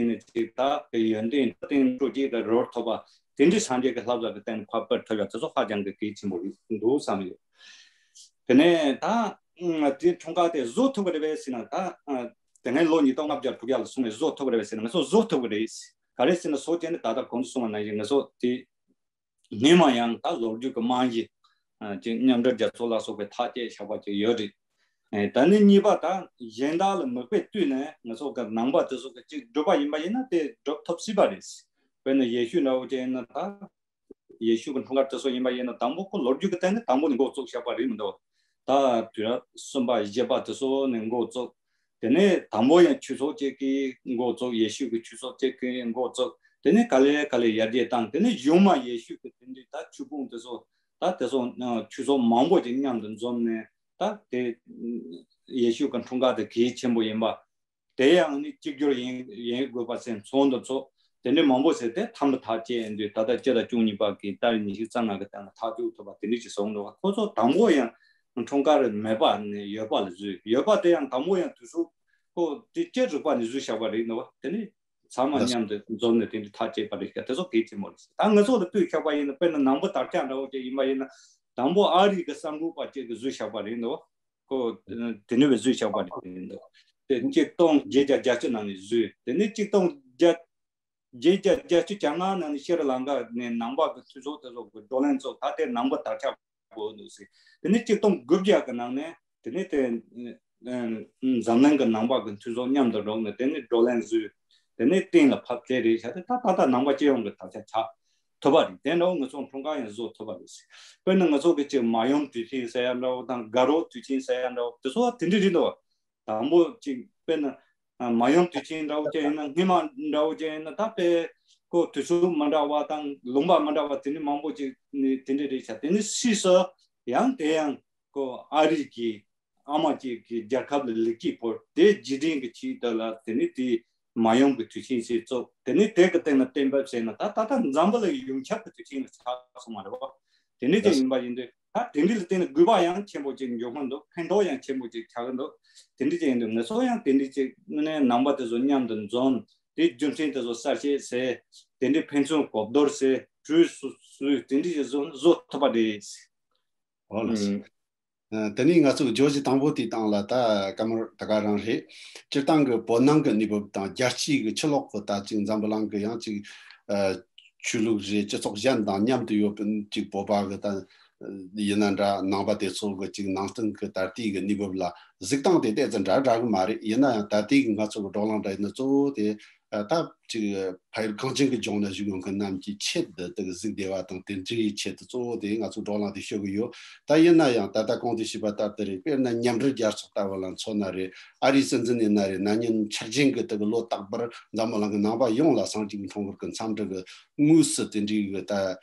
ནས་ཅིག་ད་ཡོན་ཏན་བསྟན་འགྲོ་ཅིག་ལ་རོལ་ཐུབ་པ་དེ་འདྲའི་སངས་རྒྱས་ཀྱི་བསླབ་བྱ་གི་སྟེང་ཁ་སྤེལ་ཐུབ་ཡ་དེ་ཚོ་ཧ་ཅང་གི་གལ་ཆེན་པོ་རེད་འདུག་བསམ་ཡོད། དེ་ནས་ད་དེ་འཁྲུངས་སྐར་དེ་བཟོ་ཐུབ་ཀྱི་རེད་པས་ཟེར་ན་ད་དེ་སྔའི་ལོ་ཉིས་སྟོང་ལྔ་བརྒྱ་དྲུག་བརྒྱ་ལ་སོང་ནས་བཟོ་ཐུབ་ཀྱི་རེད་པས་ཟེར་ན་ང་ཚོ་བཟོ་ཐུབ་ཀྱི་རེད། ག་རེ་ཟེར་ན་བཟོ་བྱས་ནས་ད་ལྟ་གོང་དུ་གསུངས་པ་ནང་བཞིན་ང་ཚོ་དེ། སྔོན་མ་ཡང་ད་ལོ་རྒྱུས་ཀྱི་རྨང་གཞི་ཅིག་མཉམ་འབྲེལ་རྒྱལ་ཚོགས་ལ་སོགས་པའི་ཐག་བཅད་བཞག་པ་ཅིག་ཡོད་རེད། ད་ནི་གཉིས་པ་ད་གཞན་དག་ལ་མིག་དཔེ་བསྟུད་ནས་ང་ཚོ་གི་ནང་པ་དེ་ཚོ་གི་ཅིག་སྒྲུབ་པ་ཡིན་པ་ཡིན་ན་དེ་སྒྲུབ་ཐུབ་སྲིད་པ་རེད། དཔེར་ན་ཡེ་ཤུ་འདྲ་བོ་ཅིག་ཡིན་ན་ད་ཡེ་ཤུ་གི་འཁྲུངས་སྐར་དེ་ཚོ་ཡིན་པ་ཡིན་ན་དང་པོ་ཁོ་ལོ་རྒྱུས་ཀྱི་སྟེང་ནས་དང་པོ་ནས་འགོ་བཙུགས་བཞག་པ་རེད་མི་འདུག་ད་དུས་རབས་གསུམ་པ་བཞི་པ་དེ་ཚོ་ནས་འགོ་བཙུགས། དེ་ནས་དང་པོ་ཡང་ཆོས་ཚོགས་གཅིག་གིས་འགོ་བཙུགས། ཡེ་ཤུ་གི་ཆོས་ཚོགས་གཅིག་གིས་འགོ་བཙུགས། དེ་ནས་ག་ལེ་ག་ལེ་ཡར་རྒྱས་བཏང་། དེ་ནས་གཞུག་མ་ཡེ་ཤུ་གི་དེ་འདྲའི་ད་ཆོས་ཕུང་དེ་ཚོ་ད་དེ་ཚོ་ཆོས་ཚོགས་མང་པོ་ཅིག་མཉམ་དུ་འཛོམས་ནས་ད་དེ་ཡེ་ཤུ་གི་འཁྲུངས་སྐར་དེ་གལ་ཆེན་པོ་ཡིན་པ། དེ་ཡང་ནི་གཅིག་གྱུར་ཡིན་ཡིན་དགོས་པ་ཟེར་ཚོགས་འདུ་ཚོགས། དེ་འདྲའི་མང་པོ་ཟེར་ཏེ་ཐམ་པ་ཐག་བཅད་ཡིན་དུས་ད་ལྟ་སྤྱི་ཟླ་བཅུ་གཉིས་པ་གི་ཏ་རིག་ཉི་ཤུ་རྩ་ལྔ་གི་སྟེང་ལ་ཐག་གཅོད་ཐུབ་པ་དེ་འདྲ་ཞིག་བཟོ་འདུག་ཁོ་ཚོ་དང་པོ་ཡང་ འཁྲུངས་སྐར་མེད་པ་ནས་ཡོད་པ་ལ་བཟོས། ཡོད་པ་དེ་ཡང་དང་པོ་ཡང་དུས་ཚོད་ཁོ་དེ་སྐྱེ་རིག་པ་ནས་བཟོས་བཞག་པ་རེད་འདུག་བ། དེ་ནི་ཚང་མ་མཉམ་དུ་འཛོམས་ནས་དེ་འདྲ་ཐག་བཅད་པ་རེད་ཤག་དེ་ཚོ་གལ་ཆེན་པོ་རེད། ད་ང་ཚོ་ལ་ལྟོས་བཞག་པ་ཡིན་ན། དཔེར་ན་ནང་པ་དར་ཁྱབ་འདྲ་བོ་ཅིག་ཡིན་པ་ཡིན་ན། དང་པོ་ཨ་རི་གི་གསར་འགོད་པ་ཅིག་གིས་བཟོས་བཞག་པ་རེད་འདུག་ཁོ་དེ་ནི་བས་བཟོས་བཞག་པ་རེད་འདུག་དེ་གཅིག་སྟོང་བརྒྱད་བརྒྱ་བརྒྱད་ཅུ་ནང་ནས་བཟོས། དེ་ནི་གཅིག་སྟོང་བརྒྱད་བརྒྱད་བརྒྱ་བརྒྱད་ཅུ་གྱ་ལྔ་ནང་ནས་ཤྲི་ལང་ཀ་ནས་ནང་པ་གི་འཐུས་ཚབ་དེ་ཚོ་གི་བགྲོ་གླེང་ཚོགས། ད་དེ་ནང་པ་དར་ཁྱབ་དགོས་འདུག་ཟེར། དེ་ནས་གཅིག་སྟོང་དགུ་བརྒྱ་གི་ནང་ནས་དེ་ནས་དེ་འཛམ་གླིང་གི་ནང་པ་གི་འཐུས་ཚབ་མཉམ་དུ་འགྲོགས་ནས་དེ་ནས་བགྲོ་གླེང་བཟོས། དེ་ནས་གཏན་ལ་ཕབ། དེ་རེད་ཤག་དེ་ད་ད་ལྟ་ནང་པ་སྤྱི་ཡོངས་ཀྱི་དར་ཁྱབ་ཆགས་ཐུབ་པ་རེད། དེ་འདྲ་བོ་ང་ཚོ་འཁྲུངས་སྐར་ཡང་བཟོ་ཐུབ་པ་རེད་ཟེར། དཔེར་ན་ང་ཚོ་གི་ཅིག་མ་ཡུམ་དུས་ཆེན་ཟེར་ཡ་འདྲ་བོ་དང་། དགའ་རབ་དུས་ཆེན་ཟེར་ཡ་འདྲ་བོ་དེ་ཚོ་དེ་འདྲ་རེད་འདུག་དང་པོ་ཅིག་དཔེར་ན་ཨ་མ་ཡུམ་དུས་ཆེན་འདྲ་བོ་ཅིག་ཡིན་ན། སྔོན་མ་འདྲ་བོ་ཅིག་ཡིན་ན། ད་དཔེ་ཁོ་དུས་ཚོད་མ་འདྲ་བ་དང་ལུང་པ་མ་འདྲ་བ་དེ་འདྲ་མང་པོ་ཅིག་ནི་དེ་འདྲ་རེད་ཤག་དེ་ནི་སུད་སི་ཡང་དེ་ཡང་ཁོ་ཨ་རི་གི་ཨ་མ་ཅིག་གི་རྒྱལ་ཁབ་ལ་ལེགས་སྐྱེས་ཕུལ། དེ་རྗེས་དྲན་གྱི་ཆེད་དུ་ལ་དེ་ནི་དེ་མ་ཡུམ་གྱི་དུས་ཆེན་ཞིག་བཙུགས། དེ་ནི་དེ་གི་སྟེང་ལ་གཏན་འབེབས་བྱས་ན། ད་ད་ལྟ་འཛམ་བུ་གླིང་ཡོངས་ཁྱབ་ཀྱི་དུས་ཆེན་ལ་ཆགས་སོང་བ་རེད་བ། དེ་འདྲ་ཅིག་ཡིན་པ་ཡིན་དུས། ད་དེ་འདྲ་ལ་བརྟེན་ནས་དགོས་པ་ཡང་ཆེན་པོ་ཅིག་འབྱུང་གི་འདུག་ཕན་ཐོགས་ཡང་ཆེན་པོ་ཅིག་ཆགས་ཀྱི་འདུག་དེ་འདྲ་ཅིག་ཡིན་དུས་ང་ཚོ་ཡང་དེ་འདྲ་ཅིག་ནས་ནང་པ་དེ་ཚོ་མཉམ་དུ་འཛོམས། དེ་རྒྱུ་མཚན་དེ་ཚོ་གསལ་བཤད་བྱས། དེ་འདྲའི་ཕན་ཚུན་གོ་བསྡུར་བྱས། གྲོས་སུ་སུས་དེ་འདྲ་ཅིག་བཟོ་བཟོ་ཐུབ་པ་རེད། ཨོ་ལགས་སོ། ཨུམ། ཨ། དེ་ནས་ང་ཚོ་བརྗོད་གཞི་དང་པོ་དེའི་སྟེང་ལ་ད་ཀ་མར་ད་ག་རང་རེད། སྤྱིར་བཏང་གི་བོད་ནང་གི་གནས་བབ་དང་། རྒྱལ་སྤྱིའི་གི་ཕྱི་ལོགས་གི་ད་ཅིག་འཛམ་བུ་གླིང་གི་ཡང་ཅིག་ཨ་ཆོས་ལུགས་རེད། སྤྱི་ཚོགས་གཞན་དང་མཉམ་དུ་ཡོད་པའི་ཅིག་བོད་པ་གི་ད་ཡིན་ན་འདྲ། ནང་པ་དེ་ཚོ་གི་ཅིག་ནང་བསྟན་གི་ད་ལྟའི་གི་གནས་བབ་ལ་གཟིགས་སྟངས་དེ་ཏོག་ཙམ་འདྲ་འདྲ་གི་མ་རེད། ཡིན་ན་ཡང་ད་ལྟའི་གི་ང་ཚོ་གི་བགྲོ་གླེང་འདྲ་ཡིན་ན་གཙོ་བོ་དེ། ཨ། ད་ཅིག་ཕ་ཡུལ་གངས་ཅན་གྱི་ལྗོངས་ན་བཞུགས་ཡོང་མཁན་རྣམས་ཀྱི་ཆེད་དུ་དེ་གཟིགས་བདེ་བ་དང་དེ་འདྲའི་ཆེད་དུ་གཙོ་བོ་དེ་ང་ཚོ་བགྲོ་གླེང་དེ་ཞུ་གི་ཡོད། ད་ཡིན་ན་ཡང་ད་ལྟ་གོང་དུ་ཞུས་པ་ལྟར་དུ་རེད། དཔེར་ན་མཉམ་འབྲེལ་རྒྱལ་ཚོགས་ལྟ་བུ་ལ་མཚོན་ན་རེད། ཨ་རིའི་སྲིད་འཛིན་ཡིན་ན་རེད། ན་ནིང་ཕྱི་རྒྱལ་གྱི་དེ་གི་ལོ་རྟག་པར་འཛམ་བུ་གླིང་གི་ནང་པ་ཡོངས་ལ་སངས་རྒྱས་ཀྱི་འཁྲུངས་སྐར་གྱི་འཚམས་འདྲི་གི་དངོས་སུ་དེ་འདྲའི་གི་ད་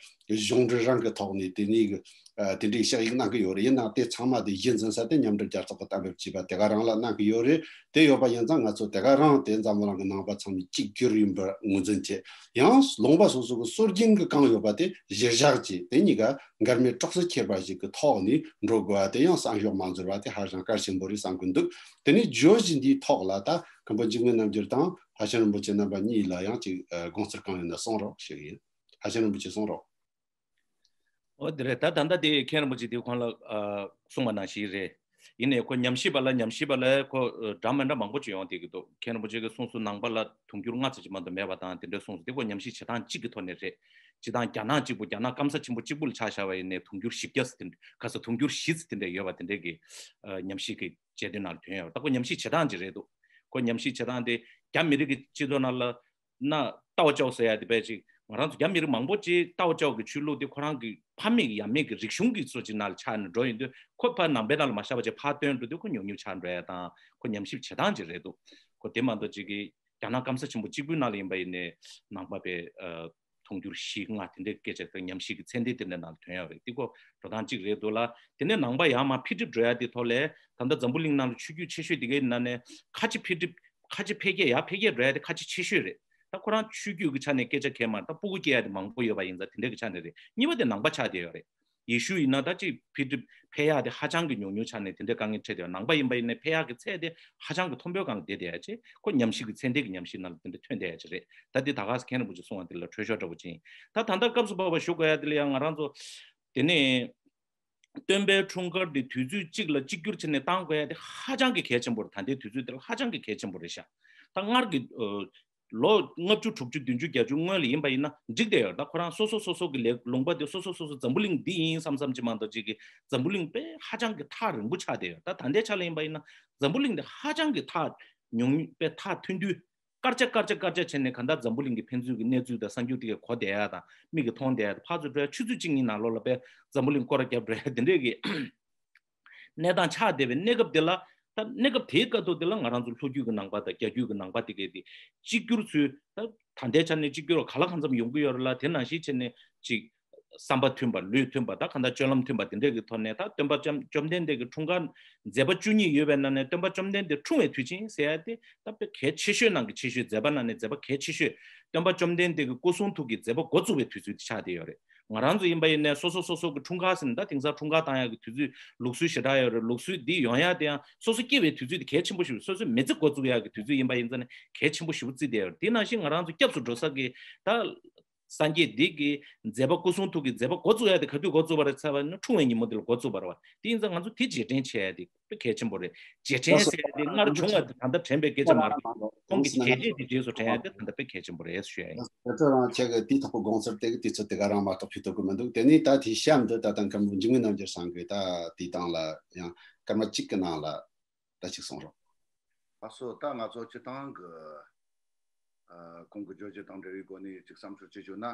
གཞུང་འབྲེལ་རང་གི་ཐོག་ནས་དེ་ནས་གི་ཨ། དེ་འདྲའི་ཕྱག་ཡིག་གནང་གི་ཡོད་རེད། ཡིན་ནའང་དེ་ཚང་མ་དེ་གཞི་འཛིན་ས་དེ་མཉམ་འབྲེལ་རྒྱལ་ཚོགས་ཀྱི་གཏན་འབེབས་བྱས་པ་དེ་ག་རང་ལ་གནང་གི་ཡོད་རེད། དེ་ཡོད་པ་ཡིན་ཙང་ང་ཚོ་དེ་ག་རང་དེ་འཛམ་བུ་གླིང་གི་ནང་པ་ཚང་མས་གཅིག་གྱུར་ཡིན་པར་ངོས་འཛིན་བྱས། ཡང་ལུང་པ་སོ་སོ་གི་སྲོལ་རྒྱུན་གྱི་གང་ཡོད་པ་དེ་གཞིར་བཞག་བྱས། དེ་གཉིས་ཀ་འགལ་མེད་གྲོགས་སུ་འཁྱེར་བ་ཞིག་གི་ཐོག་ནས་འགྲོ་དགོས་པ་དེ་ཡང་བསམ་ཤོག་མ་འཛོལ་བ་དེ་ཧ་ཅང་གལ་ཆེན་པོ་རེད་བསམ་གྱི་འདུག་དེ་ནས་བརྗོད་གཞི་འདིའི་ཐོག་ལ་ད་མཁན་པོ་འཇིགས་མེད་རྣམ་རྒྱལ་དང་ལྷ་ཆེན་རིན་པོ་ཆེ་རྣམ་པ་གཉིས་ལ་ཡང་ཅིག་དགོངས་ཚུལ་གང་ཡོད་ན་གསུང་རོགས་ཞུ་གི་ཡིན། ལྷ་ཆེན་རིན་པོ་ཆེ་གསུང་རོགས། འོ་དེ་རེད། ད་ད་ལྟ་དེ་མཁན་རིན་པོ་ཆེ་དེ་གོང་ལ་ཨ་གསུངས་པ་ནང་བཞིན་རེད། ཡིན་ནའི་ཁོ་ཉམས་ཞིབ་པ་ལ་ཉམས་ཞིབ་པ་ལ་ཁོ་ཨ་འདྲ་མི་འདྲ་མང་པོ་ཅིག་ཡོང་བསྡད་ཀྱི་འདུག་མཁན་རིན་པོ་ཆེ་གིས་གསུངས་སོང་། ནང་པ་ལ་དུང་འགྱུར་ལྔ་ཙམ་ཅིག་མ་གཏོགས་མེད་པ་དང་དེ་འདྲ་གསུངས་སོང་། དེ་ཁོ་ཉམས་ཞིབ་བྱེད་སྟངས་གཅིག་གི་ཐོག་ནས་རེད། སྤྱིར་བཏང་རྒྱ་ནག་གཅིག་པུ། རྒྱ་ནག་སྐམ་ས་ཆེན་པོ་གཅིག་པུ་ལ་ཆ་བཞག་པ་ཡིན་ནའི་དུང་འགྱུར་བཞི་བརྒྱ་ཙམ་དེ་འདྲ། ག་ས་དུང་འགྱུར་བཞི་ཙམ་དེ་འདྲ་ཡོད་པ་དེ་འདྲ་གི་ཨ་ཉམས་ཞིབ་ཀྱི་དཔྱད་དོན་ནང་ལ་ཐོན་ཡོད་པ། ད་ཁོ་ཉམས་ཞིབ་བྱེད་སྟངས་ཅིག་རེད་འདུག་ཁོ་ཉམས་ཞིབ་བྱེད་སྟངས་དེ་རྒྱ་མི་རིགས་ཀྱི་སྤྱི་ཚོགས་ནང་ལ་ན་ཏའོ་ཅའོ་ཟེར་ཡ་དེ་དཔེ་ཅིག་ང་རང་ཚོ་རྒྱ་མི་རིགས་མང་པོ་ཅིག་ཏའོ་ཅའོ་གི་ཆོས་ལུགས་དེ་ཁོ་རང་གི་ཕ་མེས་ཀྱི་ཡབ་མེས་ཀྱི་རིག་གཞུང་གི་སྲོལ་ཅིག་ནང་ལ་ཆགས་ནས་འགྲོ་ཡོང་དུས། ཁོ་ཕར་ནང་པའི་ནང་ལ་མ་བཞག་པ་བྱས་ཕར་བཏོན་འགྲོ་དུས་ཁོ་ཉུང་ཉུང་ཆགས་འགྲོ་ཡ་དང་། ཁོ་ཉམས་ཞིབ་བྱེད་སྟངས་ཅིག་རེད་འདུག་ཁོ་དེ་མ་གཏོགས་ཅིག་གི་རྒྱ་ནག་སྐམ་ས་ཆེན་པོ་གཅིག་པུའི་ནང་ལ་ཡིན་པ་ཡིན་ནའི་ནང་པ་པའི་ཨ་དུང་འགྱུར་བཞི་ལྔ་དེ་འདྲའི་སྐད་ཆ་དང་ཉམས་ཞིབ་ཀྱི་ཚད་ལྡན་དེ་འདྲའི་ནང་ལ་ཐོན་ཡོད་རེད། འདི་ཁོ་འགྲོ་སྟངས་གཅིག་རེད་འདུག་ལ། དེ་ནས་ནང་པ་ཡར་མར་འཕེལ་འགྲིབ་འགྲོ་ཡ་དེ་ཐོག་ལ། ད་ལྟ་འཛམ་བུ་གླིང་ནང་ལ་ཆོས་བརྒྱུད་ཆེ་ཤོས་དེ་གའི་ནང་ནས་ཁ་ཆེ་འཕེལ་འགྲིབ། ཁ་ཆེ་འཕེལ་རྒྱས། ཡར་འཕེལ་རྒྱས་འགྲོ་ཡ་དེ་ཁ་ཆེ་ཆེ་ཤོས་རེད། ད་ཁོ་རང་ཆོས་བརྒྱུད་ཀྱི་ཆ་ནས་སྐད་ཆ་གང་ཡང་མ་རེད། ད་སྤུ་གུ་སྐྱེ་ཡ་དེ་མང་པོ་ཡོད་པ་ཡིན་ཙང་དེ་འདྲའི་གི་ཆ་ནས་རེད། གཉིས་པ་དེ་ནང་པ་ཆགས་བསྡད་ཡོད་རེད། ཡེ་ཤུ་ཡིན་ན་ད་ཅིག་འཕེལ་འགྲིབ་འཕེལ་ཡག་དེ་ཧ་ཅང་གི་ཉུང་ཉུང་ཆགས་ནས་དེ་འདྲའི་དཀའ་ངལ་འཕྲད་དེ། ནང་པ་ཡིན་པ་ཡིན་ནའི་འཕེལ་ཡག་གི་ཚད་དེ་ཧ་ཅང་གི་མཐོན་པོའི་སྒང་ལ་བསྡད་བསྡད་ཡ་བྱས། ཁོ་ཉམས་ཞིབ་ཀྱི་ཚད་ལྡན་གྱི་ཉམས་ཞིབ་ནང་ལ་དེ་འདྲ་ཐོན་བསྡད་ཡ་ཅིག་རེད། ད་འདི་ད་ག་ས་མཁན་རིན་པོ་ཆེ་གསུངས་པ་དེ་ལ་འཕྲོས་ཤོག་འདྲ་པོ་ཅིག་ཡིན། ད་ད་ལྟ་སྐབས་སུ་བབས་པ་ཞུ་དགོས་ཡ་དེ་ལ་ཡང་ང་རང་ཚོ་དེ་ནས་སྟོན་པའི་འཁྲུངས་སྐར་དེ་དུས་ཚོད་གཅིག་ལ་གཅིག་གྱུར་བྱས་ནས་བཏང་དགོས་ཡ་དེ་ཧ་ཅང་གི་གལ་ཆེན་པོ་རེད། ད་ལྟའི་དུས་ཚོད་དེ་ལ་ཧ་ཅང་གི་གལ་ཆེན་པོ་རེད་ཤག་ད་སྔར་གྱི་ཨ་ལོ་ལྔ་བཅུ་དྲུག་ཅུ་བདུན་ཅུ་བརྒྱད་ཅུ་སྔོན་ལ་ཡིན་པ་ཡིན་ན་འགྲིག་བསྡད་ཡོད་རེད། ད་ཁོ་རང་སོ་སོ་སོ་སོ་གི་ལས་ལུང་པ་དེ་སོ་སོ་སོ་སོ་འཛམ་བུ་གླིང་འདི་ཡིན་བསམ་བསམ་ཅིག་མ་གཏོགས་ཅིག་གི་འཛམ་བུ་གླིང་དཔེ་ཧ་ཅང་གི་ཐག་རིང་པོ་ཆགས་བསྡད་ཡོད། ད་ད་ལྟའི་ཆ་ལ་ཡིན་པ་ཡིན་ན་འཛམ་བུ་གླིང་འདི་ཧ་ཅང་གི་ཐག་ཉུང་ཉུང་དཔེ་ཐག་ཐུང་དུས། སྐར་ཆ་སྐར་ཆ་སྐར་ཆ་བྱས་ནས་གང་ལྟར་འཛམ་བུ་གླིང་གི་ཕན་ཚུན་གྱི་གནས་ཚུལ་དང་གསར་འགྱུར་དེ་གས་གོ་བསྡད་ཡ་དང་། མིག་གིས་མཐོང་བསྡད་ཡ་དང་། ཕར་ཚུར་འགྲོ་ཡ། ཆུ་ཚོད་གཅིག་གཉིས་ནང་ལོགས་ལ་དཔེ་འཛམ་བུ་གླིང་སྐོར་ར་བརྒྱབ་འགྲོ་ཡ་དེ་འདྲས་ཀྱི་གནས་སྟངས་ཆགས་བསྡད་པའི་གནས་སྐབས་དེ་ལ། ད་གནས་སྐབས་དེའི་སྐབས་ཐོག་དེ་ལ་ང་རང་ཚོ་ལྷོ་རྒྱུད་ཀྱི་ནང་པ་དང་རྒྱ་རྒྱུད་ཀྱི་ནང་པ་དེ་གས་དེ་གཅིག་གྱུར་ཚུལ། ད་ད་ལྟའི་ཆ་ནས་གཅིག་གྱུར་ག་ལ་གང་འཚམ་ཡོང་གི་ཡོད་རེད་ལ། དེ་ནང་བཞིན་བྱས་ནས་ཅིག་བསམ་པ་མཐུན་པ། ལུས་མཐུན་པ། ད་གང་ལྟར་སྤྱོད་ལམ་མཐུན་པ་དེ་འདྲས་ཀྱི་ཐོག་ནས། ད་སྟོན་པ་བཅོམ་བཅོམ་ལྡན་འདས་ཀྱི་འཁྲུངས་སྐར་མཛད་པ་བཅུ་གཉིས་ཡོད་པའི་ནང་ནས་སྟོན་པ་བཅོམ་ལྡན་འདས་འཁྲུངས་པའི་དུས་ཆེན་ཟེར་ཡ་དེ་ད་དཔེ་གལ་ཆེ་ཤོས་ནང་གི་ཆེ་ཤོས། མཛད་པ་ནང་ནས་མཛད་པ་གལ་ཆེ་ཤོས། སྟོན་པ་བཅོམ་ལྡན་འདས་ཀྱི་སྐུ་གསུང་ཐུགས་ཀྱི་མཛད་པ་འགོ་བཙུགས་པའི་དུས་ཚོད་དེ་ཆགས་བསྡད་ཡོད་རེད། ང་རང་ཚོ་ཡིན་པ་ཡིན་ནའི་སོ་སོ་སོ་སོ་གི་འཁྲུངས་སྐར་ཟེར་ན་ད་དེང་སང་འཁྲུངས་སྐར་བཏང་ཡག་གི་དུས་ཚོད་ལུགས་སྲོལ་ཞེ་དྲག་ཡོད་རེད། ལུགས་སྲོལ་འདི་ཡོང་ཡག་དེ་ཡང་སོ་སོ་སྐྱེ་བའི་དུས་ཚོད་དེ་གལ་ཆེན་པོ་ཞིག་རེད། སོ་སོའི་མི་ཚེ་འགོ་བཙུགས་ཡག་གི་དུས་ཚོད་ཡིན་པ་ཡིན་ཙང་ནི་གལ་ཆེན་པོ་ཞེ་པོ་བརྩིས་བསྡད་ཡོད་རེད། དེ་ནང་བཞིན་ང་རང་ཚོ་སྐྱབས་སུ་འགྲོ་ས་གི་ད་སངས་རྒྱས་འདི་གི་མཛད་པ་སྐུ་གསུང་ཐུགས་ཀྱི་མཛད་པ་འགོ་བཙུགས་ཡག་དེ་ག་དུས་འགོ་བཙུགས་པ་རེད་ཟེར་བ་ཡིན་ན་འཁྲུངས་པའི་ཉིན་མོ་དེ་ལ་འགོ་བཙུགས་པ་རེད་བ། དེ་ཡིན་ཙང་ང་ཚོ་དེ་རྗེས་དྲན་བྱེད་ཡག་དེ་དཔེ་གལ་ཆེན་པོ་རེད། རྗེས་དྲན་ཟེར་ཡག་དེ་སྔར་བྱུང་བ་དེ་ད་ལྟ་དྲན་པའི་སྐད་ཆ་མ་རེད། ཁོང་གི་རྗེས་དྲན་དེ་རྗེས་སུ་དྲན་ཡག་དེ་ད་ལྟ་དཔེ་གལ་ཆེན་པོ་རེད་ཞུ་ཡག་ཡིན། ད་ལྟ་རང་ཁྱེད་ཀྱི་དེའི་ཐོག་གི་དགོངས་ཚུལ་དེ་གི་དུས་ཚོད་དེ་ག་རང་མ་གཏོགས་ཕུལ་ཐུབ་ཀྱི་མི་འདུག་དེ་ནས་ད་དེའི་གཤམ་དུ་ད་ལྟ་མཁན་པོ་འཇིགས་མེད་རྣམ་རྒྱལ་ཚང་གིས་ད་དེའི་སྟེང་ལ་ཡང་སྐར་མ་གཅིག་གི་ནང་ལ་ད་ཅིག་གསུང་རོགས། ལགས་སོ། ད་ང་ཚོ་སྤྱི་བཏང་གི་ཨ་གོང་གི་བརྗོད་གཞི་དང་འབྲེལ་བའི་སྒོ་ནས་ཅིག་བསམ་ཚུལ་ཅིག་ཞུ་ན།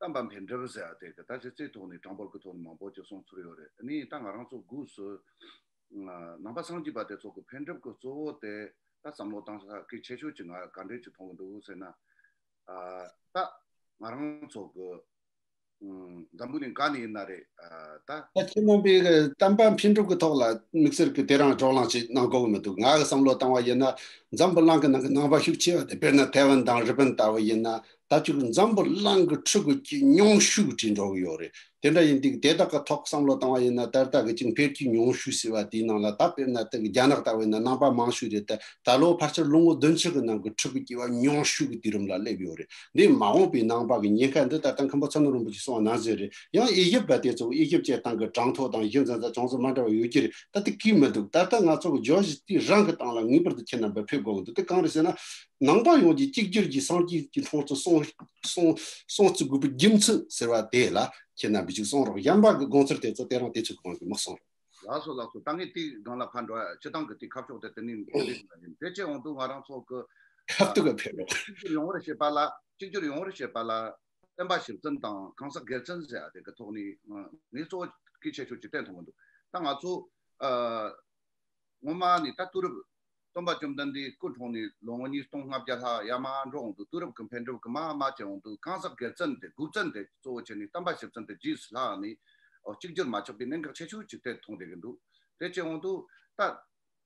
བསྟན་པ་འཕེལ་འགྲིབ་ཟེར་ཡག་དེ་གི་ད་ཅི་རྩའི་ཐོག་ནས་གྲངས་འབོར་གི་ཐོག་ནས་མང་པོ་ཅིག་གསུང་ཚུལ་ཡོད་རེད། ཨ་ནི་ད་ང་རང་ཚོ་སྒོས་སུ་ཨ་ནང་པ་སངས་རྒྱས་པ་དེ་ཚོ་གི་འཕེལ་འགྲིབ་གི་གཙོ་བོ་དེ་ད་བསམ་བློ་བཏང་ས་གལ་ཆེ་ཤོས་ཅིག་ང་ག་འདྲས་ཅིག་མཐོང་གི་འདུག་ཟེར་ན། ཨ་ད་ང་རང་ཚོ་གི་ཨ་འཛམ་བུ་གླིང་ག་ནས་ཡིན་ན་རེད། ཨ་ད་ད་ཁྱེད་རྣམ་པས་བསྟན་པ་འཕེལ་འགྲིབ་ཀྱི་ཐོག་ལ་དམིགས་བསལ་གྱི་དེ་རང་བགྲོ་གླེང་ཅིག་གནང་དགོས་ཀྱི་མི་འདུག་ང་གི་བསམ་བློ་བཏང་བ་ཡིན་ན་འཛམ་བུ་གླིང་གི་ནང་གི་ནང་པ་ཤུགས་ཆེ་བ་དེ་དཔེར་ན་ཐའེ་ཝན་དང་རི་པིན་ལྟ་བུ་ཡིན་ན་ད་ཅིག་འཛམ་བུ་གླིང་གི་ཕྲུ་གུ་གི་ཉུང་ཤོས་ཀྱི་འགྲོ་གི་ཡོད་རེད། དེ་འདྲ་ཡིན་དུས་དེ་དག་གི་ཐོག་བསམ་བློ་བཏང་བ་ཡིན་ན་ད་ལྟ་གི་ཅིག་འཕེལ་རྒྱས་ཉུང་ཤོས་ཟེར་བ་དེའི་ནང་ལ་ད་དཔེར་ན་ད་རྒྱ་ནག་ལྟ་བུ་ཡིན་ན་ནང་པ་མང་ཤོས་རེད། ད་ད་ལོ་ཕལ་ཆེར་ལོ་ངོ་བདུན་ཅུ་གི་ནང་གི་ཕྲུ་གུ་སྐྱེ་བ་ཉུང་ཤོས་ཀྱི་དུས་རིམ་ལ་སླེབས་ཡོད་རེད། འདི་མ་འོངས་པའི་ནང་པ་གི་ཉེན་ཁ་འདི་ད་ལྟ་མཁན་པོ་ཚ་ནུ་རིན་པོ་ཆེ་གསུངས་པ་ནང་བཞིན་རེད། ཡང་དབྱེ་ཞིབ་པ་དེ་ཚོ་དབྱེ་ཞིབ་བྱེད་སྟངས་ཀྱི་གྲངས་ཐོ་དང་གཞི་འཛིན་ས་ཅུང་ཟད་མ་འདྲ་བ་ཡོད་ཀྱི་རེད། ད་དེ་གིས་མི་འདུག་ད་ལྟ་ང་ཚོ་གི་བརྗོད་གཞི་དེ་རང་གི་སྟེང་ལ་ངེས་པར་དུ་ཁྱེད་རྣམ་པས་ཕེབས་དགོས་ཀྱི་འདུག་དེ་གང་རེད་ཟེར་ན། ནང་པ་ཡོངས་ཀྱི་གཅིག་གྱུར་གྱི་སངས་རྒྱས་ཀྱི་སྲོག་ཏུ་སྲུང་སྲུང་སྲུང་བརྩི་དགོས་པའི་རྒྱུ་མཚན་ཟེར་བ་དེ་ལ་ཁྱེད་རྣམ་པས་ཅིག་གསུང་རོགས། གཞན་པ་གི་དགོངས་ཚུལ་དེ་ཚོ་དེ་རང་དེ་ཚོ་གི་དབང་གིས་མི་གསུང་རོགས། ལགས་སོ་ལགས་སོ། ད་ངས་དེའི་སྒང་ལ་ཕར་འགྲོ་ཡ། སྤྱི་བཏང་གི་དེའི་ཁ་ཕྱོགས་དེ་དེ་ནས་དེ་རིགས་ཡིན། དེ་བྱས་འོང་དུས་ང་རང་ཚོ་གི་ཁ་ཐུག་གི་ཕེབས་རོགས། གཅིག་གྱུར་ཡོང་བར་བྱེད་པ་ལ་གཅིག་གྱུར་ཡོང་བར་བྱེད་པ་ལ་བསྟན་པ་ཞིབ་བརྩོན་དང་གང་ཟག་སྒེར་བཙུན་ཟེར་ཡ་དེ་གི་ཐོག་ནས་ངས་གཙོ་བོ་གལ་ཆེ་ཤོས་ཅིག་བསྟན་ཐུབ་མི་འདུག་ད་ང་ཚོ་ཨ། སྔོན་མ་ནས་ད་དུས་རབས་སྟོན་པ་བཅོམ་ལྡན་འདས་སྐུ་འཁྲུངས་ནས་ལོ་ངོ་ཉིས་སྟོང་ལྔ་བརྒྱ་ལྷག་ཡར་མར་འགྲོ་འོང་དུས། དུས་རབས་ཀྱི་འཕེལ་འགྲིབ་ཀྱི་མར་མར་བྱས་འོང་དུས་གང་ཟག་སྒེར་བཙུན་དེ་དགུ་བཙུན་དེ་གཙོ་བོ་བྱས་ནས་བསྟན་པ་ཞིབ་བཙོན་དེ་རྗེས་སུ་ལྷག་ནས་ཨོ་གཅིག་གྱུར་མ་ཆགས་པའི་གནད་འགག་ཆེ་ཤོས་ཅིག་དེ་མཐོང་བསྡད་ཀྱི་འདུག་དེ་བྱས་འོང་དུས་ད་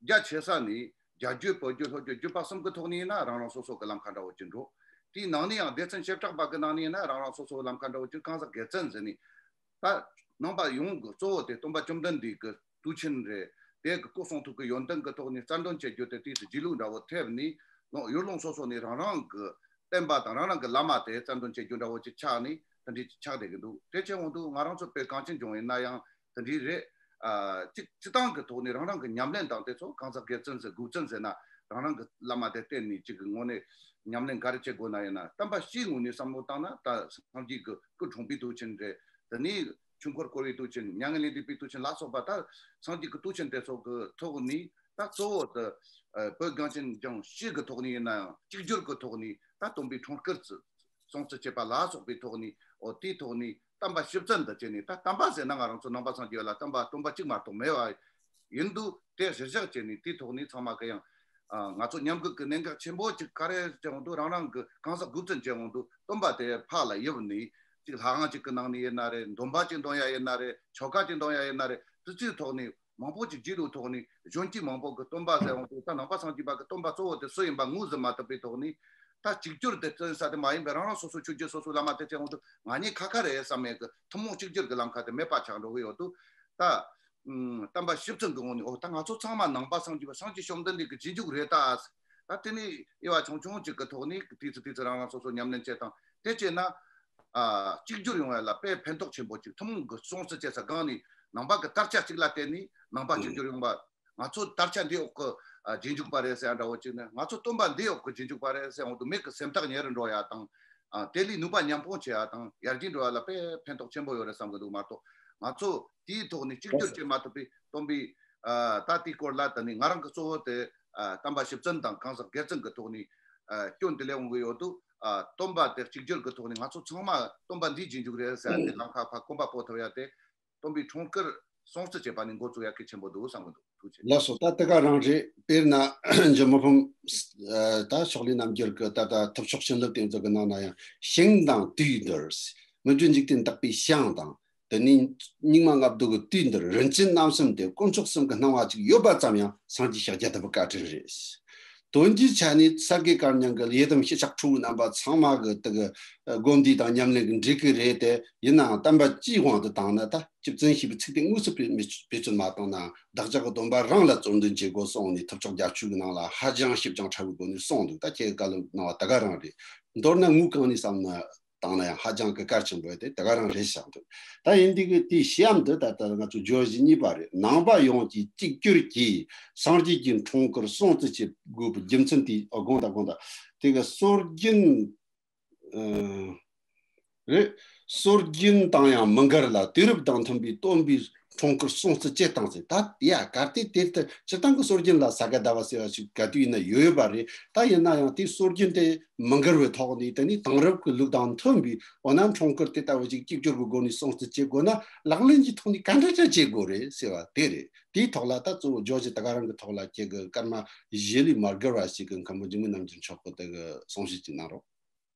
རྒྱ་ཆེ་ས་ནས་རྒྱ་བརྒྱུད་བོད་བརྒྱུད་ལྷོ་བརྒྱུད་བརྒྱུད་པ་གསུམ་གྱི་ཐོག་ནས་ཡིན་ན་རང་རང་སོ་སོ་གི་ལམ་ཁ་འདྲ་བོ་ཅིག་འགྲོ། དེའི་ནང་ནས་ཡང་སྡེ་ཚན་བྱེ་བྲག་པ་གི་ནང་ནས་ཡིན་ན་རང་རང་སོ་སོ་གི་ལམ་ཁ་འདྲ་བོ་ཅིག་གང་ཟག་སྒེར་བཙུན་ཟེར་ནས། ད་ནང་པ་ཡོངས་ཀྱི་གཙོ་བོ་དེ་སྟོན་པ་བཅོམ་ལྡན་འདས་ཀྱི་དུས་ཆེན་རེད། དེ་གི་སྐུ་གསུང་ཐུགས་ཀྱི་ཡོན་ཏན་གྱི་ཐོག་ནས་རྩ་འདོན་བྱེད་རྒྱུ་དེ་དུས་སུ་རྗེས་ལུས་འདྲ་བོ་ཐེབས་ནས་ལོ་ཡུལ་ལུང་སོ་སོ་ནས་རང་རང་གི་བསྟན་པ་དང་རང་རང་གི་བླ་མ་དེ་རྩ་འདོན་བྱེད་རྒྱུ་འདྲ་བོ་ཅིག་ཆགས་ནས་དེ་འདྲའི་ཅིག་ཆགས་བསྡད་ཀྱི་འདུག་དེ་བྱས་འོང་དུས་ང་རང་ཚོ་བོད་གངས་ཅན་ལྗོངས་ཡིན་ན་ཡང་དེ་འདྲའི་རེད། ཨ་གཅིག་སྤྱི་བཏང་གི་ཐོག་ནས་རང་རང་གི་ཉམས་ལེན་དང་དེ་ཚོ་གང་ཟག་སྒེར་བཙུན་ཟེར་དགུ་བཙུན་ཟེར་ན་རང་རང་གི་བླ་མ་དེ་བསྟེན་ནས་གཅིག་གི་ངོས་ནས་ཉམས་ལེན་ག་རེ་བྱེད་དགོས་ན་ཡིན་ན། བསྟན་པ་སྤྱིའི་ངོས་ནས་བསམ་བློ་བཏང་ན་ད་སངས་རྒྱས་ཀྱི་སྐུ་འཁྲུངས་པའི་དུས་ཆེན་རེད། དེ་ནས་ཆོས་འཁོར་བསྐོར་བའི་དུས་ཆེན། མྱ་ངན་ལས་འདས་པའི་དུས་ཆེན་ལ་སོགས་པ་ད་སངས་རྒྱས་ཀྱི་དུས་ཆེན་དེ་ཚོ་གི་ཐོག་ནས་ད་གཙོ་བོ་དེ་ཨ་བོད་གངས་ཅན་ལྗོངས་སྤྱི་གི་ཐོག་ནས་ཡིན་ན་ཡང་གཅིག་གྱུར་གྱི་ཐོག་ནས་ད་སྟོན་པའི་འཁྲུངས་སྐར་སྲུང་བརྩི་བྱེད་པ་ལ་སོགས་པའི་ཐོག་ནས། འོ་དེའི་ཐོག་ནས་བསྟན་པ་ཞིབ་བརྩོན་དུ་བྱས་ནས། ད་བསྟན་པ་ཟེར་ན་ང་རང་ཚོ་ནང་པ་སངས་རྒྱས་པ་ལ་བསྟན་པ་སྟོན་པ་གཅིག་མ་གཏོགས་མེད་པ་ཡིན་དུས་དེ་གཞིར་བཞག་བྱས་ནས་དེའི་ཐོག་ནས་ཚང་མ་གི་ཡང་ཨ་ང་ཚོ་ཉམས་རྒུད་ཀྱི་གནད་འགག་ཆེན་པོ་གཅིག་ག་རེ་བྱས་འོང་དུས་རང་རང་གི་གང་ཟག་དགུ་བཙུན་བྱས་འོང་དུས་སྟོན་པ་དེ་ཕར་ལ་ཡིབ་ནས་གཅིག་ལྷ་ཁང་གཅིག་གི་ནང་ནས་ཡིན་ན་རེད། འདོན་པ་གཅིག་འདོན་ཡ་ཡིན་ན་རེད། ཆོ་ག་གཅིག་འདོན་ཡ་ཡིན་ན་རེད། དེ་ཚོའི་ཐོག་ནས་མང་པོ་ཅིག་རྗེས་ལུས་ཐོག་ནས་གཞོན་སྐྱེས་མང་པོ་གི་སྟོན་པ་ཟེར་འོང་དུས་ད་ནང་པ་སངས་རྒྱས་པ་གི་སྟོན་པ་གཙོ་བོ་དེ་སུ་ཡིན་པ་ངོས་ཟིན་མ་ཐུབ་པའི་ཐོག་ནས་ད་གཅིག་གྱུར་དེ་བརྩོན་ས་དེ་མ་ཡིན་པའི་རང་རང་སོ་སོ་ཆོས་བརྒྱུད་སོ་སོའི་བླ་མ་དེ་བྱས་འོང་དུས་ང་གཉིས་ཁ་ཁ་རེད་བསམ་མེད་གི་ཐུན་མོང་གཅིག་གྱུར་གི་ལམ་ཁ་དེ་མེད་པ་ཆགས་འགྲོ་གི་ཡོད་དུས། ད་ཨུམ་བསྟན་པ་ཞིབ་བརྩོན་གི་ངོས་ནས་འོ་ད་ང་ཚོ་ཚང་མ་ནང་པ་སངས་རྒྱས་པ་སངས་རྒྱས་བཅོམ་ལྡན་འདས་ཀྱི་རྗེས་འཇུག་རེད་ད། ད་དེ་ནས་དབྱེ་བ་ཆུང་ཆུང་གཅིག་གི་ཐོག་ནས་དུས་ཚོད་དུས་ཚོད་རང་རང་སོ་སོ་ཉམས་ལེན་བྱེད་སྟངས་དེ་བྱས་ན། ཨ་གཅིག་གྱུར་ཡོང་ཡ་ལ་དཔེ་ཕན་ཐོགས་ཆེན་པོ་གཅིག་ཐུན་མོང་གི་སྲུང་བརྩི་བྱེད་ས་སྒང་ནས་ནང་པ་གི་དར་ཆ་གཅིག་ལ་བརྟེན་ནས་ནང་པ་གཅིག་གྱུར་ཡོང་བ། ང་ཚོ་དར་ཆ་འདིའི་འོག་གི་ཨ་རྗེས་འཇུག་པ་རེད་ཟེར་ཡ་འདྲ་བོ་གཅིག་ནས། ང་ཚོ་སྟོན་པ་འདིའི་འོག་གི་རྗེས་འཇུག་པ་རེད་ཟེར་འོང་དུས་མི་གི་སེམས་ཐག་ཉེ་རུ་འགྲོ་ཡ་དང་། ཨ་དེ་ལས་ནུས་པ་མཉམ་སྤུངས་བྱེད་ཡ་དང་ཡར་རྒྱས་འགྲོ་ཡ་ལ་དཔེ་ཕན་ཐོགས་ཆེན་པོ་ཡོད་རེད་བསམ་གི་འདུག་མ་གཏོགས་ང་ཚོ་དེའི་ཐོག་ནས་གཅིག་གྱུར་བྱེད་མ་ཐུབ་པའི་སྟོན་པའི་ཨ་ད་དེའི་སྐོར་ལ་ད་ནི་ང་རང་གི་གཙོ་བོ་དེ་ཨ་བསྟན་པ་ཞིབ་བརྩོན་དང་གང་ཟག་སྒེར་བཙུན་གི་ཐོག་ནས་ཨ་སྐྱོན་དེ་ལས་འོང་གི་ཡོད་དུས། ཨ་སྟོན་པ་དེ་གཅིག་གྱུར་གི་ཐོག་ནས་ང་ཚོ་ཚང་མ་སྟོན་པ་འདིའི་རྗེས་འཇུག་རེད་ཟེར་ཡ་དེ་ལམ་ཁ་ཕར་གོམ་པ་སྤོ་ཐུབ་ཡ་དེ་སྟོན་པའི་འཁྲུངས་སྐར་སྲུང་བརྩི་བྱེད་པ་ནས་འགོ་བཙུགས་ཡ་གལ་ཆེན་པོ་འདུག་བསམ་གི་འདུག་ཐུགས་རྗེ་ཆེ། ལགས་སོ། ད་དེ་ག་རང་རེད། དཔེར་ན་འཇུ་མི་ཕམ་ཨ་ད་ཕྱོགས་ལས་རྣམ་འགྱུར་གྱི་ད་ལྟ་ཐུབ་ཕྱོགས་བྱིན་རླབས་དེ་ཚོ་གི་ནང་ན་ཡང་ཞིང་དང་དུས་འདིར། མི་འགྱུར་འཇིག་རྟེན་དག་པའི་ཞིང་དང་། དེ་ནས་སྙིགས་མ་ལྔ་བདོ་གི་དུས་འདིར། རིན་ཆེན་རྣམ་གསུམ་དེ་དཀོན་མཆོག་གསུམ་གྱི་སྣང་བ་གཅིག་ཡོད་པ་ཙམ་ཡང་སངས་རྒྱས་ཤཱཀྱ་ཐུབ་པའི་བཀའ་དྲིན་རེད། དོན་གྱི་ཆ་ནས་ས་དགེ་བཀའ་རྙིང་གི་ཡི་དམ་ཤེས་བྱ་ཁྲོ་བོའི་རྣམ་པ་ཚང་མ་གི་དེ་གི་ཨ་དགོན་སྡེ་དང་ཉམས་ལེན་གི་འགྲིག་གི་རེད་དེ། ཡིན་ནའང་བསྟན་པ་སྤྱིའི་དབང་དུ་བཏང་ན་ད་སྤྱི་བཙན་ཞེས་པའི་ཚིག་དེ་དངོས་སུ་བེད་སྤེལ་ཚུལ་མ་བཏང་ན་བདག་ཅག་གི་སྡོམ་པ་རང་ལ་བརྩོན་འགྲུས་བྱེད་དགོས་གསུངས་ནས་ཐུབ་ཕྱོགས་རྒྱ་ཆོས་ཀྱི་ནང་ལ་ཧ་ཅང་ཞིབ་ཅིང་ཕྲ་བའི་སྒོ་ནས་གསུངས་འདུག་ད་ཁྱེད་ཀྱི་བཀའ་སློབ་གནང་བ་ད་ག་རང་རེད། མདོར་ན་དངོས་གང་ནས་བསམ་ན་བཏང་ན་ཡང་ཧ་ཅང་གི་གལ་ཆེན་པོ་དེ་ད་ག་རང་རེད་བཞག་འདུག་ད་ཡིན་དུས་ཀྱི་དེའི་གཤམ་དུ་ད་ལྟ་ང་ཚོ་བརྗོད་གཞི་གཉིས་པ་རེད། ནང་པ་ཡོངས་ཀྱི་གཅིག་གྱུར་གྱིས་སངས་རྒྱས་ཀྱི་འཁྲུངས་སྐར་སྲུང་བརྩི་བྱེད་དགོས་པའི་རྒྱུ་མཚན་དེ། ཨོ་དགོངས་དག་དགོངས་དག་དེ་གི་སྲོལ་རྒྱུན་ཨ་རེད། སྲོལ་རྒྱུན་དང་ཡང་མི་འགལ་ལ་དུས་རབས་དང་མཐུན་པའི་སྟོན་པའི་འཁྲུངས་སྐར་སྲུང་བརྩི་བྱེད་སྟངས་ཟེར། ད་ཡ་གལ་ཏེ་དེ་ལྟར་སྤྱིར་བཏང་གི་སྲོལ་རྒྱུན་ལ་ས་ག་ཟླ་བ་ཟེར་བ་ཞིག་ག་དུས་ཡིན་ན་ཡོད་ཡོད་པ་རེད། ད་ཡིན་ན་ཡང་དེའི་སྲོལ་རྒྱུན་དེ་མི་འགལ་བའི་ཐོག་ནས་དེ་ནི་དེང་རབས་ཀྱི་ལུགས་དང་མཐུན་པའི། འོ་ན་འཁྲུངས་སྐར་དེ་ལྟ་བུ་ཞིག་གཅིག་གྱུར་གྱི་སྒོ་ནས་སྲུང་བརྩི་བྱེད་དགོས་ན་ལག་ལེན་གྱི་ཐོག་ནས་ག་འདྲ་ཅིག་བྱེད་དགོས་རེད་ཟེར་བ་དེ་རེད། དེའི་ཐོག་ལ་ད་གཙོ་བོ་བརྗོད་གཞི་ད་ག་རང་གི་ཐོག་ལ་ཁྱེད་ཀྱི་སྐར་མ་བཞི་ལས་མ་བརྒལ་བ་ཞིག་གི་མཁན་པོ་འཇིགས་མེད་རྣམ་རྒྱལ་མཆོག་གི་དེ་གི་གསུང་བཤད་ཅིག་གནང་རོགས།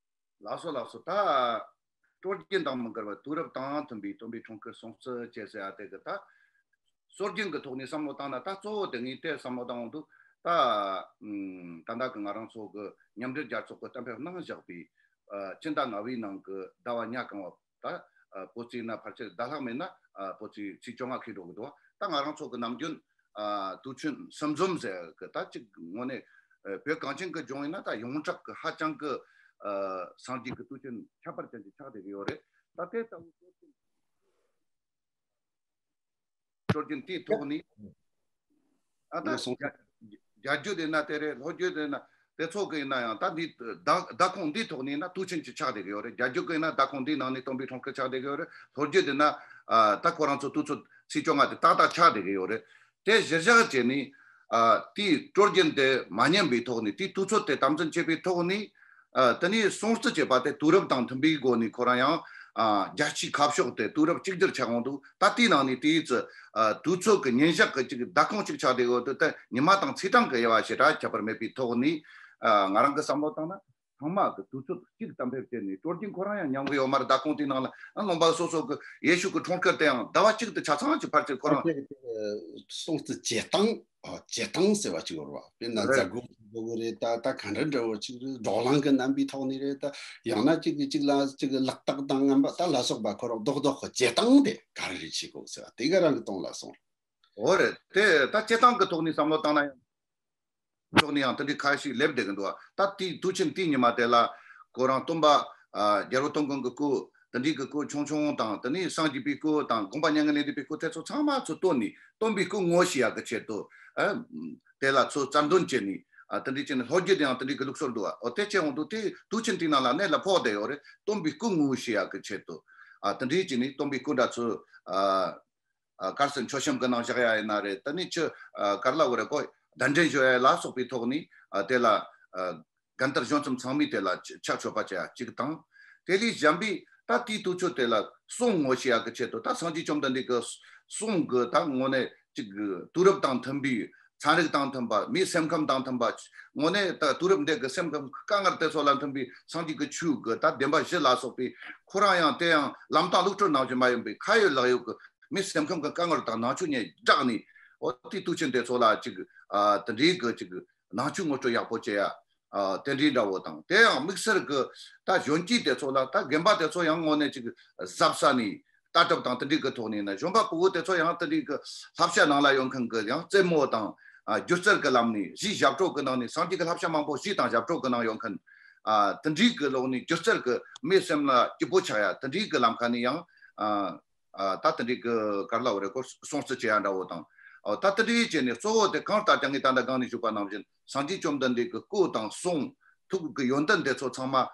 ལགས་སོ་ལགས་སོ། ད་སྲོལ་རྒྱུན་དང་མི་འགལ་བར་དུས་རབས་དང་མཐུན་པའི་སྟོན་པའི་འཁྲུངས་སྐར་སྲུང་བརྩི་བྱེད་ཟེར་ཡ་དེ་གི་ད་སྲོལ་རྒྱུན་གི་ཐོག་ནས་བསམ་བློ་བཏང་ན། ད་གཙོ་བོ་དེ་ངས་དེ་བསམ་བློ་བཏང་འོང་དུས་ད་ཨམ་ད་ལྟ་གི་ང་རང་ཚོ་གི་མཉམ་འབྲེལ་རྒྱལ་ཚོགས་གི་གཏན་འབེབས་གནང་བཞག་པའི་ཨ་སྤྱི་ཟླ་ལྔ་པའི་ནང་གི་ཟླ་བ་ཉ་གང་བ། ད་ཨ་བོད་ཚེས་ན་ཕལ་ཆེར་ཟླ་ལྷག་མེད་ན་ཨ་བོད་ཚེས་ཚེས་བཅོ་ལྔ་འཁེལ་འགྲོ་གི་འདུག་ད་ང་རང་ཚོ་གི་ནམ་རྒྱུན་ཨ་དུས་ཆེན་གསུམ་འཛོམས་ཟེར་གི་ད་ཅིག་དངོས་གནས་ཨ་བོད་གངས་ཅན་གི་ལྗོངས་ཡིན་ན་ད་ཡོངས་གྲགས་གི་ཧ་ཅང་གི་ཨ་སངས་རྒྱས་གི་དུས་ཆེན་ཁྱད་པར་ཅན་ཅིག་ཆགས་བསྡད་གི་ཡོད་རེད། ད་དེ་ལྟ་བུ་སྲོལ་རྒྱུན་དེའི་ཐོག་ནས། ཨ་ད་ལགས་སོ། རྒྱ་རྒྱ་རྒྱུད་དེ་ན་དེ་རེད། ལྷོ་རྒྱུད་དེ་ན་དེ་ཚོ་གི་ཡིན་ན་ཡང་ད་འདི་ཟླ་ཟླ་ཁོངས་འདིའི་ཐོག་ནས་ན་དུས་ཆེན་གྱི་ཆགས་བསྡད་གི་ཡོད་རེད། རྒྱ་རྒྱུད་གི་ཡིན་ན་ཟླ་ཁོངས་འདིའི་ནང་ནས་སྟོན་པའི་འཁྲུངས་སྐར་ཆགས་བསྡད་གི་ཡོད་རེད། ལྷོ་རྒྱུད་དེ་ན་ཨ་ད་ཁོ་རང་ཚོ་དུས་ཚོད་ཚེས་བཅོ་ལྔ་དེ་ཏག་ཏག་ཆགས་བསྡད་གི་ཡོད་རེད། དེ་གཞིར་བཞག་བྱས་ནས་ཨ་དེའི་སྲོལ་རྒྱུན་དེ་མ་ཉམས་པའི་ཐོག་ནས། དེའི་དུས་ཚོད་དེ་དམ་འཛིན་བྱེད་པའི་ཐོག་ནས། ཨ་དེ་ནས་སྲུང་བརྩི་བྱེད་པ་དེ་དུས་རབས་དང་མཐུན་པའི་སྒོ་ནས་ཁོ་རང་ཡང་ཨ་རྒྱལ་སྤྱིའི་ཁ་ཕྱོགས་དེ་དུས་རབས་གཅིག་གྱུར་ཆགས་འོང་དུས། ད་དེའི་ནང་ནས་དེའི་ཚེ་ཨ་དུས་ཚོད་ཀྱི་ཉིན་ཞག་གི་གཅིག་ཟླ་ཁོངས་གཅིག་ཆགས་བསྡད་ཡོད་དུས། དེ་ཉི་མ་དང་ཚེས་གྲངས་ཀྱི་དབྱེ་བ་ཞེ་དྲག་ཁྱད་པར་མེད་པའི་ཐོག་ནས། ཨ་ང་རང་གི་བསམ་བློ་བཏང་ན་ཚང་མ་གི་དུས་ཚོད་གཅིག་གཏན་འབེབས་བྱས་ནས། སྲོལ་རྒྱུན་ཁོ་རང་ཡང་ཉམས་གི་ཡོད་མ་རེད། ཟླ་ཁོངས་དེའི་ནང་ལ་ཨ་ལུང་པ་སོ་སོ་གི་ཡེ་ཤུ་གི་འཁྲུངས་སྐར་དེ་ཡང་ཟླ་བ་གཅིག་ཏུ་ཆ་ཚང་གཅིག་ཕལ་ཆེར་ཁོ་རང་། ཨ་དེ་གི་དེ་སྲུང་བརྩི་བྱེད་སྟངས། ཨ་བྱེད་སྟངས་ཟེར་བ་ཅིག་ཡོད་རེད་བ། དཔེར་ན་རེད། མཛད་སྒོ་འགྲོ་གི་རེད། ད་ད་ག་འདྲ་འདྲ་བོ་ཅིག་རེད། བགྲོ་གླེང་གི་རྣམ་པའི་ཐོག་ནས་རེད། ད་ཡང་ན་ཅིག་གི་ཅིག་ལ་ཅིག་གི་ལག་རྟགས་དང་རྔན་པ་ད་ལ་སོགས་པ་ཁོ་རང་རྡོག་རྡོག་གི་བྱེད་སྟངས་དེ་ག་རེ་རེད་བྱེད་དགོས་ཟེར་བ་དེ་ག་རང་གི་གཏོང་ལ་སོང་། འོ་རེད། དེ་ད་བྱེད་སྟངས་གི་ཐོག་ནས་བསམ་བློ་བཏང་ན་ཡང་ཐོག་ནས་ཡང་དེ་འདྲའི་ཁ་ཤས་སླེབས་བསྡད་གི་འདུག་ད་དེའི་དུས་ཆེན་དེའི་ཉི་མ་དེ་ལ་ཁོ་རང་སྟོན་པ་ཨ་རྒྱལ་བ་ཐོབ་དགོན་གྱི་སྐུ། དེ་འདྲའི་གི་སྐུ་ཆུང་ཆུང་དང་། དེ་ནས་སངས་རྒྱས་པའི་སྐུ་དང་། དགོངས་པ་མྱ་ངན་ལས་འདས་པའི་སྐུ། དེ་ཚོ་ཚང་མ་ཚུར་བཏོན་ནས་སྟོན་པའི་སྐུ་ངོ་ཤེས་ཡག་གི་ཆེད་དུ། ཨ་དེ་ལ་ཚུར་རྩ་འདོན་བྱས་ནས། ཨ་དེ་འདྲའི་བྱས་ནས་ལྷོ་རྒྱུད་དེ་ཡང་དེ་འདྲའི་གི་ལུགས་སྲོལ་འདུག་ཨོ་དེ་བྱས་འོང་དུས་དེ་དུས་ཆེན་དེའི་ནང་ལ་གནད་ལ་ཕོག་བསྡད་ཡོད་རེད། སྟོན་པའི་སྐུ་ངོ་ཤེས་ཡག་གི་ཆེད་དུ། ཨ་དེ་འདྲའི་བྱས་ནས་སྟོན་པའི་སྐུ་འདྲ་ཚོ་ཨ་ཨ་གར་སོང་མཆོད་བཤམས་གི་ནང་བཞག་ཡ་ཡིན་ན་རེད། དེ་ནས་ཆུ་ཨ་གར་ལ་འོ་རེ་ཀོ་གདན་འདྲེན་ཞུ་ཡ་ལ་སོགས་པའི་ཐོག་ནས་ཨ་དེ་ལ་ཨ་རྒན་དར་གཞོན་གསུམ་ཚང་མས་དེ་ལ་ཕྱག་མཆོད་པ་བྱེད་ཡ་གཅིག་དང་། དེ་ལས་གཞན་པའི་ད་དེའི་དུས་ཚོད་དེ་ལ་གསུང་ངོ་ཤེས་ཡག་གི་ཆེད་དུ། ད་སངས་རྒྱས་བཅོམ་ལྡན་འདས་ཀྱི་གསུང་གི་ད་དངོས་གནས་ཅིག་དུས་རབས་དང་མཐུན་པའི། ཚན་རིག་དང་མཐུན་པ། མིའི་སེམས་ཁམས་དང་མཐུན་པ། དངོས་གནས་ད་དུས་རབས་འདི་གི་སེམས་ཁམས་དཀའ་ངལ་དེ་ཚོ་ལ་མཐུན་པའི་སངས་རྒྱས་ཀྱི་ཆོས་ཀྱི་ད་བདེན་པ་བཞི་ལ་སོགས་པའི། ཁོ་རང་ཡང་དེ་ཡང་ལམ་སྟོན་ལུགས་སྲོལ་ནང་བཞིན་མ་ཡིན་པའི་ཁ་ཡོད་ལག་ཡོད་ཀྱི་མིའི་སེམས་ཁམས་ཀྱི་དཀའ་ངལ་དང་ནང་ཆོས་ཉིད་བསྒྲགས་ནས། འོ་དེ་དུས་ཆེན་དེ་ཚོ་ལ་ཅིག་ཨ་དེ་འདྲའི་གི་ཅིག་ནང་ཆོས་ངོ་སྤྲོད་ཡག་པོ་བྱེད་ཡ། ཨ་དེ་འདྲའི་འདྲ་བོ་དང་། དེ་ཡང་དམིགས་བསལ་གྱི་ད་གཞོན་སྐྱེས་དེ་ཚོ་ལ། ད་རྒན་པ་དེ་ཚོ་ཡང་དངོས་གནས་ཅིག་གཟབ་ས་ནས་ལྟ་གྲུབ་དང་དེ་འདྲའི་གི་ཐོག་ནས་ན། གཞོན་པ་ཕྲུ་གུ་དེ་ཚོ་ཡང་དེ་འདྲའི་གི་བསླབ་བྱ་ནང་ལ་ཡོད་མཁན་གྱི་ཡང་རྩེད་མོ་དང་ཨ་སྒྱུ་རྩལ་གྱི་ལམ་ནས། གཞས་ཞབས་བྲོ་གི་ནང་ནས། སངས་རྒྱས་ཀྱི་བསླབ་བྱ་མང་པོ་གཞས་དང་ཞབས་བྲོ་གི་ནང་ཡོད་མཁན། ཨ་དེ་འདྲའི་གི་ལོག་ནས་སྒྱུ་རྩལ་གྱི་མིའི་སེམས་ལ་སྐྱིད་པོ་ཆགས་ཡ་དེ་འདྲའི་གི་ལམ་ཁ་ནས་ཡང་ཨ་ཨ་ད་དེ་འདྲའི་གི་གར་ལ་འོ་རེ་ཀོ་སྲུང་བརྩི་བྱེད་ཡ་འདྲ་བོ་དང་། ཨོ་ད་དེ་འདྲའི་བྱས་ནས་གཙོ་བོ་དེ་གང་ལྟར་ཀྱང་ངས་ད་ལྟ་སྒང་ནས་ཞུས་པ་ནང་བཞིན་སངས་རྒྱས་བཅོམ་ལྡན་འདས་ཀྱི་སྐུ་དང་གསུང་ཐུགས་ཀྱི་ཡོན་ཏན་དེ་ཚོ་ཚང་མ་ཨ་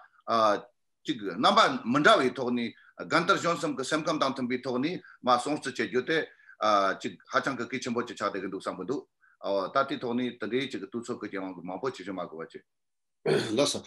གཅིག་རྣམ་པ་མི་འདྲ་བའི་ཐོག་ནས། རྒན་དར་གཞོན་གསུམ་གྱི་སེམས་ཁམས་དང་མཐུན་པའི་ཐོག་ནས་མར་སྲུང་བརྩི་བྱེད་རྒྱུ་དེ་ཨ་གཅིག་ཧ་ཅང་གི་གལ་ཆེན་པོ་ཅིག་ཆགས་བསྡད་ཀྱི་འདུག་བསམ་གྱི་འདུག་ཨོ་ད་དེའི་ཐོག་ནས་དེ་འདྲའི་ཅིག་དུས་ཚོད་ཀྱི་རྒྱལ་དབང་གི་མང་པོ་ཅིག་ཞུ་མ་དགོས་པ་བྱེད། ལགས་སོ།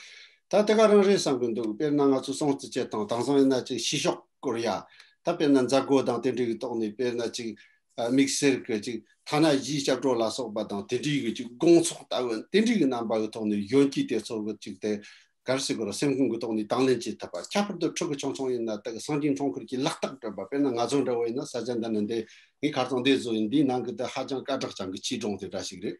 ད་དེ་ག་རང་རེད་བསམ་གྱི་འདུག་དཔེར་ན་ང་ཚོ་སྲུང་བརྩི་བྱེད་སྟངས་དེང་སང་ཡིན་ན་ཅིག་ཕྱི་ཕྱོགས་སྐོར་ཡ། ད་དཔེར་ན་མཛད་སྒོ་དང་དེ་འདྲའི་གི་ཐོག་ནས། དཔེར་ན་ཅིག་ཨ་དམིགས་བསལ་གྱི་ཅིག་ཐ་ན་གཞས་སྐྱབས་འགྲོ་ལ་སོགས་པ་དང་དེ་འདྲའི་གི་ཅིག་དགོང་ཚོགས་ལྟ་བུ་དེ་འདྲའི་གི་རྣམ་པ་གི་ཐོག་ནས་གཞོན་སྐྱེས་དེ་ཚོ་གི་ཅིག་དེ་ ག་རེ་ཟེར་དགོས་རེད། སེམས་ཁོང་གི་ཐོག་ནས་དང་ལེན་བྱེད་ཐུབ་པ། ཁྱད་པར་དུ་ཕྲུ་གུ་ཆུང་ཆུང་ཡིན་ན་ད་གི་སངས་རྒྱས་འཁྲུངས་སྐར་གྱི་ལག་རྟགས་སྤྲད་པ། དཔེར་ན་ང་ཚོ་འདྲ་བོ་ཡིན་ན་ས་ཆ་འདི་ན་འདི་ངའི་ཁ་རྩང་འདི་བཟོ་ཡིན། འདིའི་ནང་གི་ད་ཧ་ཅང་སྐད་གྲགས་ཅན་གྱི་ཆོས་སྒྲུང་དེ་འདྲ་ཞིག་རེད།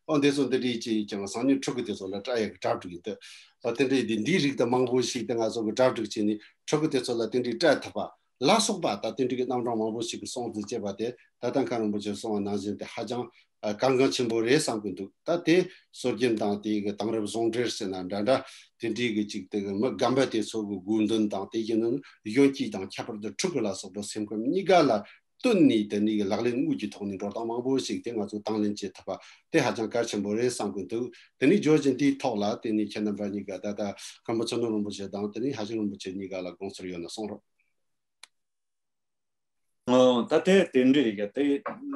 ཨོ་འདི་ཚོ་འདི་འདྲའི་ཅིག་ཀྱང་སང་ཉིན་ཕྲུ་གུ་དེ་ཚོ་ལ་སྤྲད་ཡག་གི་གྲ་སྒྲིག་ཡིན། ད་དེ་འདྲའི་འདི་འདིའི་རིགས་ད་མང་པོ་ཞིག་ད་ང་ཚོ་གི་གྲ་སྒྲིག་བྱས་ནས་ཕྲུ་གུ་དེ་ཚོ་ལ་དེ་འདྲའི་སྤྲད་ཐུབ་པ་ལ་སོགས་པ། ད་དེ་འདྲའི་གི་རྣམ་གྲངས་མང་པོ་ཞིག་གི་སྲུང་བརྩི་བྱས་པ་དེ་ད་ལྟ་མཁན་རིན་པོ་ཆེ་གསུངས་པ་ནང་བཞིན་དེ་ཧ་ཅང་གལ་འགངས་ཆེན་པོ་རེད་བསམ་གྱི་འདུག་ད་དེ་སྲོལ་རྒྱུན་དང་དེ་གི་དེང་རབས་ཟུང་འབྲེལ་ཟེར་ན་འདྲ་འདྲ། དེ་འདྲའི་གི་ཅིག་དེ་གི་མི་རྒན་པ་དེ་ཚོ་གི་དགོས་འདུན་དང་དེ་བཞིན་གཞོན་སྐྱེས་དང་ཁྱད་པར་དུ་ཕྲུ་གུ་ལ་སོགས་པ་སེམས་ཁམས་གཉིས་ཀ་ལ་བསྟུན་ནས་དེ་ནས་ལག་ལེན་དངོས་ཀྱི་ཐོག་ནས་འགྲོ་སྟངས་མང་པོ་ཞིག་དེ་ང་ཚོ་དང་ལེན་བྱེད་ཐུབ་པ་དེ་ཧ་ཅང་གལ་ཆེན་པོ་རེད་བསམ་གྱི་འདུག་དེ་ནས་བརྗོད་གཞི་འདིའི་ཐོག་ལ་དེ་ནས་ཁྱེད་རྣམ་པ་གཉིས་ཀ་ད་ལྟ་མཁན་པོ་ཚུལ་ཁྲིམས་རིན་པོ་ཆེ་དང་དེ་ནས་ཧྭ་ཤང་རིན་པོ་ཆེ་གཉིས་ཀ་ལ་དགོངས་ཚུལ་ཡོད་ན་གསུང་རོགས། ཨོ། ད་དེ་དེ་འདྲ་རེད་ཀྱང་དེ་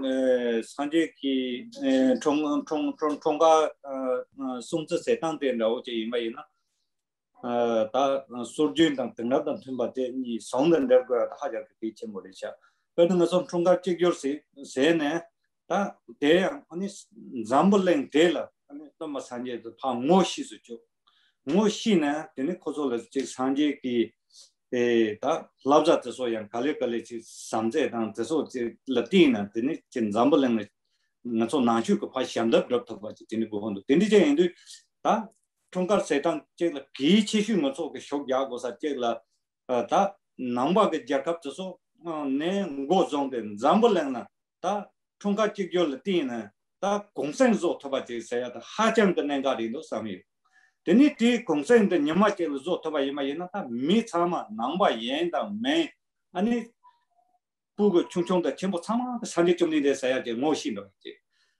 ཨེ་སངས་རྒྱས་ཀྱི་ཨེ་འཁྲུངས་འཁྲུངས་འཁྲུངས་འཁྲུངས་སྐར་ཨ་ཨ་སྲུང་བརྩི་ཟེར་སྟངས་དེ་འདྲ་བོ་ཅིག་ཡིན་པ་ཡིན་ན། ཨ་ད་སྲོལ་རྒྱུན་དང་དེང་རབས་དང་མཐུན་པ་དེ་གཉིས་ཟུང་དུ་འབྲེལ་དགོས་པ་ད་ཧ་ཅང་གི་གལ་ཆེན་པོ་རེད་ཤག་དཔེར་ན་ང་ཚོ་འཁྲུངས་སྐར་གཅིག་གྱུར་ཟེར་ཟེར་ནས་ད་དེ་ཡང་ཨ་ནི་འཛམ་བུ་གླིང་དེ་ལ་ཨ་ནི་སྟོན་པ་སངས་རྒྱས་དེ་ཕར་ངོ་ཤེས་སུ་བཅུག་ངོ་ཤེས་ནས་དེ་ནི་ཁོ་ཚོ་ལ་ཅིག་སངས་རྒྱས་ཀྱི་དེ་ད་བསླབ་བྱ་དེ་ཚོ་ཡང་ག་ལེ་ག་ལེ་ཅིག་བཟང་ཚད་དང་དེ་ཚོ་ཅིག་ལ་བརྟེན་ནས་དེ་ནི་ཅིག་འཛམ་བུ་གླིང་ལ་ང་ཚོ་ནང་ཆོས་ཀྱི་ཕར་ཞབས་འདེགས་སྒྲུབ་ཐུབ་པ་ཅིག་དེ་ནི་དགོས་ཀྱི་འདུག་དེ་འདྲ་ཅིག་ཡིན་དུས་ད། འཁྲུངས་སྐར་ཟེར་སྟངས་གཅིག་ལ་གལ་ཆེ་ཤོས་ང་ཚོ་གི་ཤུགས་རྒྱག་དགོས་ས་གཅིག་ལ་ཨ་ད་ནང་པ་གི་རྒྱལ་ཁབ་དེ་ཚོ་ཨ་ནས་འགོ་བཟུང་སྟེ་འཛམ་བུ་གླིང་ན་ད་འཁྲུངས་སྐར་གཅིག་གྱུར་ལ་བརྟེན་ནས་ད་གུང་སེང་བཟོ་ཐུབ་པ་ཅིག་ཟེར་ཡ་ད་ཧ་ཅང་གི་གནད་འགག་རེད་འདུག་བསམ་ཡོད། དེ་ནས་དེའི་གུང་སེང་དེ་ཉི་མ་གཅིག་ལ་བཟོ་ཐུབ་པ་ཡིན་པ་ཡིན་ན་ད་མི་ཚང་མ་ནང་པ་ཡིན་དང་མིན་ཨ་ནི། སྤུ་གུ་ཆུང་ཆུང་དང་ཆེན་པོ་ཚང་མ་གི་སངས་རྒྱས་བཅོམ་ལྡན་འདས་ཟེར་ཡ་དེ་ངོ་ཤེས་འགྲོ་ཡ་ཅིག་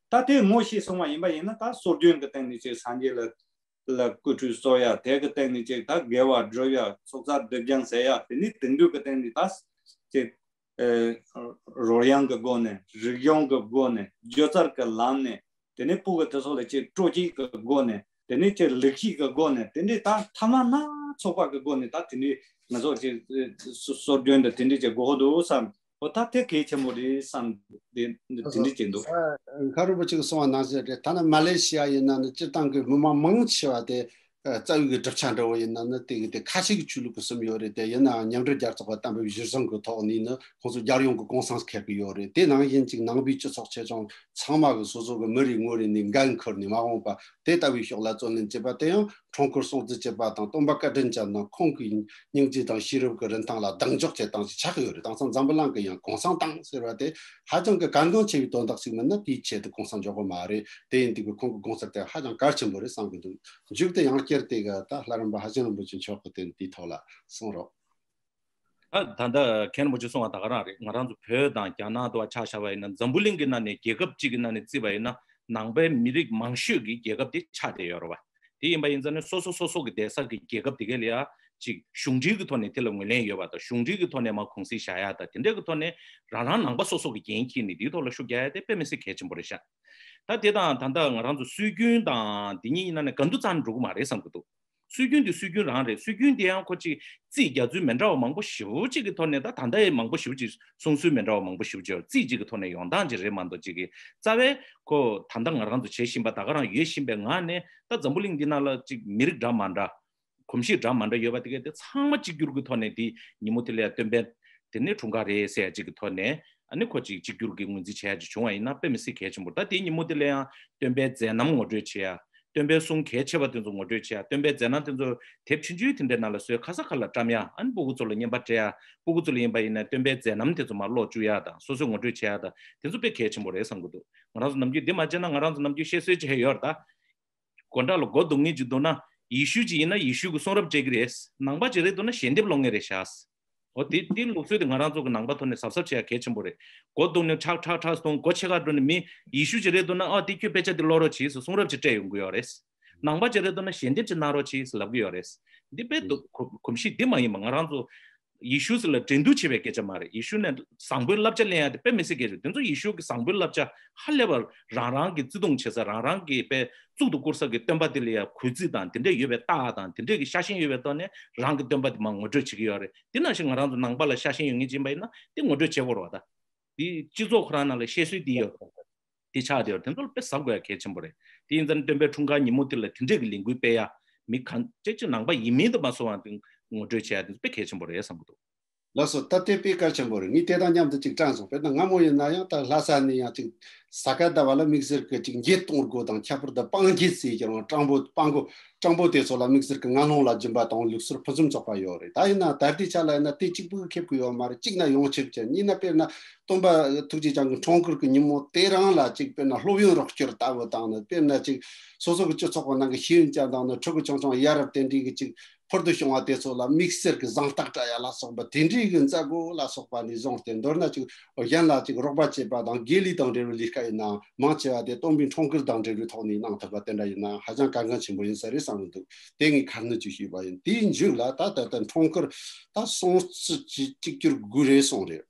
ད་དེ་ངོ་ཤེས་སོང་བ་ཡིན་པ་ཡིན་ན་ད་སྲོལ་རྒྱུན་གྱི་སྟེང་ནས་ཅིག་སངས་རྒྱས་ལ་ལ་སྐུ་ཁྲུས་གསོལ་ཡ་དེ་གི་སྟེང་ནས་ཅིག་ད་དགེ་བ་སྒྲུབ་ཡ་ཚོགས་བསགས་སྒྲིབ་སྦྱང་ཟེར་ཡ་དེ་ནི་དེང་དུས་ཀྱི་སྟེང་ནས་ད་ཅིག་ཨེ་རོལ་དབྱངས་ཀྱི་སྒོ་ནས་རིག་གཞུང་གི་སྒོ་ནས་སྦྱོར་རྩལ་གྱི་ལམ་ནས། དེ་ནས་སྤུ་གུ་དེ་ཚོ་ལ་ཅིག་སྤྲོ་སྐྱིད་ཀྱི་སྒོ་ནས་དེ་ནས་ཅིག་ལེགས་སྐྱིད་ཀྱི་སྒོ་ནས་དེ་འདྲའི་ད་ཐ་མ་སྣ་ཚོགས་པ་གི་སྒོ་ནས་ད་དེ་འདྲའི་ང་ཚོ་ཅིག་སྲོལ་རྒྱུན་དུ་དེ་འདྲའི་ཅིག་དགོས་ཀྱི་འདུག་བསམ། འོ་ད་དེ་གལ་ཆེན་པོ་རེད་བསམ། དེ་དེ་འདྲ་ཅིག་འདུག་ཨ་མཁན་རིན་པོ་ཆེ་གིས་གསུངས་པ་ནང་བཞིན་རེད། ཐ་ན་མ་ལེ་ཤི་ཡ་ཡིན་ན་ནི་སྤྱིར་བཏང་གི་མི་མང་མང་ཆེ་བ་དེ་རྩ་བའི་གི་གྲུབ་ཆ་འདྲ་བོ་ཡིན་ན་ནི་དེ་གི་དེ་ཁ་ཤས་ཀྱི་ཆོས་ལུགས་ཀྱི་སུམ་ཡོད་རེད་དེ། ཡིན་ནའང་མཉམ་འབྲེལ་རྒྱལ་ཚོགས་ཀྱི་གཏན་འབེབས་གཞིར་བཟུང་གི་ཐོག་ནས་ནི་ཁོང་ཚོ་རྒྱལ་ཡོངས་ཀྱི་གུང་སེང་འཁེལ་གི་ཡོད་རེད། དེ་ནང་བཞིན་ཅིག་ནང་པའི་སྤྱི་ཚོགས་ཆེ་ཆུང་ཚང་མ་གི་སོ་སོ་གི་མི་རེ་ངོ་རེ་ནས་འགན་འཁུར་ནས་མ་འོངས་པ་དེ་ལྟ་བུའི་ཕྱོགས་ལ་བརྩོན་ལེན་བྱེད་པ་དེ་ཡང་འཁྲུངས་སྐར་སྲུང་བརྩི་བྱེད་པ་དང་སྟོན་པ་བཀའ་དྲིན་ཅན་དང་ཁོང་གི་སྙིང་རྗེ་དང་ཤེས་རབ་ཀྱི་རིན་ཐང་ལ་གདེང་འཇོག་བྱེད་སྟངས་ཤིག་ཆགས་ཀྱི་ཡོད་རེད། དེང་སང་འཛམ་བུ་གླིང་གི་ཡང་གུང་སེང་བཏང་ཟེར་བ་དེ་ཧ་ཅང་གི་གལ་འགངས་ཆེ་བའི་དོན་དག་ཞིག་མིན་ན་དེའི་ཆེད་དུ་གུང་སེང་འཇོག་གི་མ་རེད། དེ་ཡིན་དུས་ཀྱི་ཁོང་གི་དགོངས་ཚུལ་དེ་ཧ་ཅང་གལ་ཆེན་པོ་རེད་བསམ་གྱི་འདུག་མཇུག་ཏུ་ཡང་བསྐྱར་དེ་ག་ད་ལྷ་རམས་པ་ཧྭ་ཤང་རིན་པོ་ཆེ་མཆོག་གི་དེ་དེའི་ཐོག་ལ་གསུང་རོགས། ད་ད་ལྟ་མཁན་རིན་པོ་ཆེ་གསུངས་པ་ད་ག་རང་རེད། ང་རང་ཚོ་བོད་དང་རྒྱ་ནག་དུ་བ་ཆ་བཞག་པ་ཡིན་ན་འཛམ་བུ་གླིང་གི་ནང་ནས་རྒྱལ་ཁབ་གཅིག་གི་ནང་ནས་བརྩིས་པ་ཡིན་ན་ནང་པའི་མི་རིགས་མང་ཤོས་ཀྱི་རྒྱལ་ཁབ་དེ་ཆགས་བསྡད་ཡོད་རེད་བ། དེ་ཡིན་པ་ཡིན་ཙང་ནི་སོ་སོ་སོ་སོ་གི་བསྡད་ས་གི་རྒྱལ་ཁབ་དེ་ག་ལ་ཡ་ཅིག་གཞུང་འབྲེལ་གྱི་ཐོག་ནས་དེ་ལ་ངོས་ལེན་ཡོད་པ་དང་གཞུང་འབྲེལ་གྱི་ཐོག་ནས་མར་གུང་སེང་བཞག་ཡ་དང་དེ་འདྲ་གི་ཐོག་ནས་རང་རང་ནང་པ་སོ་སོ་གི་འགན་འཁྱེར་ནས་དེའི་ཐོག་ལ་ཤུགས་རྒྱག་ཡ་དེ་དཔེ་མི་སྲིད་གལ་ཆེན་པོ་རེད་ཤག་ད་དེ་དང་ད་ལྟ་ང་རང་ཚོ་སྲོལ་རྒྱུན་དང་དེ་གཉིས་ཡིན་ན་ནི་ག་འདུ་རྩ་ནས་འགྲོ་གི་མ་རེད་བསམ་གི་འདུག་སྲོལ་རྒྱུན་དེ་སྲོལ་རྒྱུན་རང་རེད། སྲོལ་རྒྱུན་དེ་ཡང་ཁོ་ཅིག་རྩིས་རྒྱག་ཚུལ་མི་འདྲ་བ་མང་པོ་ཞེ་པོ་ཅིག་གི་ཐོག་ནས་ད་ད་ལྟ་ཡང་མང་པོ་ཞེ་པོ་ཅིག་གསུང་སྲོལ་མི་འདྲ་བ་མང་པོ་ཞེ་པོ་ཅིག་ཡོད། རྩིས་ཅིག་གི་ཐོག་ནས་ཡོང་སྟངས་ཅིག་རེད་མ་གཏོགས་ཅིག་གི་རྩ་བའི་ཁོ་ད་ལྟ་ང་རང་ཚོ་བྱེད་བཞིན་པ་ད་ག་རང་ཡོད་བཞིན་པའི་ངང་ནས་ད་འཛམ་བུ་གླིང་འདི་ནང་ལ་ཅིག་མི་རིགས་འདྲ་མ་འདྲ་གོམས་གཤིས་འདྲ་མ་འདྲ་ཡོད་པ་དེ་གས་དེ་ཚང་མ་གཅིག་གྱུར་གྱི་ཐོག་ནས་དེ་ཉིན་མོ་དེ་ལ་ཡང་སྟོན་པའི་དེ་ནས་འཁྲུངས་སྐར་རེད་ཟེར་ཡ་ཅིག་གི་ཐོག་ནས། ཨ་ནི་ཁོ་ཅིག་གཅིག་གྱུར་གྱི་ངོས་འཛིན་བྱེད་ཡ་ཅིག་བྱུང་བ་ཡིན་ན་དཔེ་མི་སྲིད་གལ་ཆེན་པོ་རེད། ད་དེའི་ཉིན་མོ་དེ་ལ་ཡང་སྟོན་པའི་མཛད་རྣམ་ངོ་སྤྲོད་བྱེད་ཡ། སྟོན་པའི་གསུང་གལ་ཆེ་བ་དེ་ཚོ་ངོ་སྤྲོད་བྱེད་ཡ། སྟོན་པའི་མཛད་རྣམ་དེ་ཚོ་དེབ་ཆུང་ཆུང་དེ་འདྲའི་ནང་ལ་བཟོས་ཁ་ས་ཁ་ལ་བཀྲམ་ཡ། ཨ་ནི་སྤུ་གུ་ཚོ་ལ་བརྙན་པར་སྤྲད་ཡ། སྤུ་གུ་ཚོ་ལ་ཡིན་པ་ཡིན་ན་སྟོན་པའི་མཛད་རྣམ་དེ་ཚོ་མར་ཀློག་བཅུག་ཡ་དང་སོ་སོས་ངོ་སྤྲོད་བྱེད་ཡ་དང་དེ་ཚོ་དཔེ་གལ་ཆེན་པོ་རེད་བསམ་གྱི་འདུག་ང་རང་ཚོ་ནམ་རྒྱུན་འདི་མ་བྱས་ན་ང་རང་ཚོ་ནམ་རྒྱུན་བཤད་སྲོལ་ཅིག་ཡོད་རེད་ད། སྒོ་འགྲམ་ལ་སྒོ་རྡུང་མཁན་ཅིག་འདུག་ན། ཡེ་ཤུ་ཅིག་ཡིན་ན་ཡེ་ཤུ་གི་གསུང་རབ་སྤྲད་ཀྱི་རེད། ནང་པ་ཅིག་རེད་འདུག་ན་ཞལ་འདེབས་སློང་མཁན་རེད་ཤག་འོ་དེ་དེ་ལུགས་སྲོལ་དེ་ང་རང་ཚོ་གི་ནང་པ་ཐོག་ནས་གཟབ་གཟབ་བྱེད་ཡ་གལ་ཆེན་པོ་རེད། སྒོ་རྡུང་ནས་ཁྲག་ཁྲག་ཁྲག་གཏོང་། སྒོ་ཕྱེད་ཀ་འགྲོ་ནས་མི་ཡེ་ཤུ་ཅིག་རེད་འདུག་ན་ཨ་དེ་ཁྱོད་དཔེ་ཆ་དེ་ཀློག་རོགས་གྱིས་ཟེར་གསུང་རབ་ཅིག་སྤྲད་ཡོང་གི་ཡོད་རེད། ནང་པ་ཅིག་རེད་འདུག་ན་ཞལ་འདེབས་ཅིག་གནང་རོགས་གྱིས་ཟེར་ལབ་ཀྱི་ཡོད་རེད། འདི་དཔེ་འདུག་གོམས་གཤིས་འདི་མ་ཡིན་པ་ང་རང་ཚོ། ཡེ་ཤུ་ཟེར་ལ་འགྲན་བསྡུར་བྱེད་པའི་སྐད་ཆ་མ་རེད། ཡེ་ཤུ་ནས་བཟང་པོའི་བསླབ་བྱ་ལེན་ཡ་དེ་དཔེ་མི་སྲིད་སྐད་ཆ། དེ་ཚོ་ཡེ་ཤུ་གི་བཟང་པོའི་བསླབ་བྱ་ཧ་ལས་པ་རང་རང་གི་བརྩེ་དུང་བྱེད་ས། རང་རང་གི་དཔེ་གཙུག་ཏུ་བཀུར་ས་གི་སྟོན་པ་དེ་ལ་ཡ་གུས་བརྩི་དང་དེ་འདྲས་ཡོད་པའི་རྟགས་དང་དེ་འདྲས་ཀྱི་ཤ་ཞེན་ཡོད་པའི་ཐོག་ནས་རང་གི་སྟོན་པ་དེ་མར་ངོ་སྤྲོད་བྱེད་ཀྱི་ཡོད་རེད། དེ་ནང་བཞིན་ང་རང་ཚོ་ནང་པ་ལ་ཤ་ཞེན་ཡོད་མཁན་ཅིག་ཡིན་པ་ཡིན་ན་དེ་ངོ་སྤྲོད་བྱེད་དགོས་རེད་བ། ད་དེ་སྤྱི་ཚོགས་ཁོ་རང་ནང་ལ་བཤད་སྲོལ་དེ་ཡོད། དེ་ཆགས་བསྡད་ཡོད་རེད། དེ་ཚོ་ལ་དཔེ་གཟབ་དགོས་ཡ་གལ་ཆེན་པོ་རེད། དེ་ཡིན་ཙང་སྟོན་པའི་འཁྲུངས་སྐར་ཉིན་མོ་དེ་ལ་དེ་འདྲས་ཀྱི་ལས་འགུལ་སྤེལ་ཡ། མི་གང་ཅིག་ཅིག་ནང་པ་ཡིན་མིན་དུ་མ་སོང་བ་དེ་ངོ་སྤྲོད་བྱེད་ཡ་དེ་དཔེ་གལ་ཆེན་པོ་རེད་བསམ་གྱི་འདུག་ལགས་སོ། ད་དེ་དཔེ་གལ་ཆེན་པོ་རེད། ངས་དེ་དང་མཉམ་དུ་ཅིག་དྲན་སོང་། དཔེར་ན་སྔ་མོ་ཡིན་ན་ཡང་ད་ལྷ་ས་ནས་ཡང་ཅིག་ས་ག་ཟླ་བ་ལ་དམིགས་བསལ་གྱི་ཅིག་འགྱེད་གཏོང་དགོས་དང་། ཁྱད་པར་དུ་སྤང་འགྱེད་ཟེར་གྱི་རང་སྤྲང་པོ་སྤང་གོ་སྤྲང་པོ་དེ་ཚོ་ལ་དམིགས་བསལ་གྱི་ངན་སློང་ལ་སྦྱིན་པ་དང་ལུགས་སྲོལ་ཕུན་སུམ་ཚོགས་པ་ཡོད་རེད། ད་ཡིན་ན་ད་ལྟའི་ཆ་ལ་ཡིན་ན་དེ་གཅིག་པུ་ཁེབས་ཀྱི་ཡོད་མ་རེད། གཅིག་ན་ཡོངས་ཁྱབ་ཅན། གཉིས་ན་དཔེར་ན་སྟོན་པ་ཐུགས་རྗེ་ཅན་གྱི་འཁྲུངས་སྐར་གྱི་ཉིན་མོ་དེ་རང་ལ་ཅིག་དཔེར་ན་སློབ་ཡོན་རོགས་སྐྱོར་ལྟ་བུ་དང་ནི། དཔེར་ན་ཅིག་སོ་སོ་གི་སྤྱི་ཚོགས་ཀྱི་ནང་གི་ཤེས་ཡོན་ཅན་དང་ནི་ཕྲུ་གུ་ཆུང་ཆུང་ཡ་རབས་དེ་འདྲའི་གི་ཅིག་ཕུལ་དུ་བྱུང་བ་དེ་ཚོ་ལ་དམིགས་བསལ་གྱི་གཟེངས་རྟགས་སྤྲད་ཡ་ལ་སོགས་པ་དེ་འདྲའི་གི་མཛད་སྒོ་ལ་སོགས་པ་ནས་བཟུང་སྟེ། མདོར་ན་ཅིག་གཞན་ལ་ཅིག་རོགས་པ་བྱེད་པ་དང་དགེ་ལས་དང་འབྲེལ་བའི་ལས་ཀ་ཡིན་ན་མང་ཆེ་བ་དེ་སྟོན་པའི་འཁྲུངས་སྐར་དང་འབྲེལ་བའི་ཐོག་ནས་གནང་ཐུབ་པ་དེ་འདྲ་ཡིན་ན་ཧ་ཅང་གལ་འགངས་ཆེན་པོ་ཡིན་ས་རེད་བསམ་གྱི་འདུག་དེ་ངས་ཁ་སྣོན་ཅིག་ཞུས་པ་ཡིན། དེའི་མཇུག་ལ་ད་ད་ལྟ་འཁྲུངས་སྐར་ད་སྲུང་བརྩི་གཅིག་གཅིག་གྱུར་དགོས་རེད་གསུངས་རེད།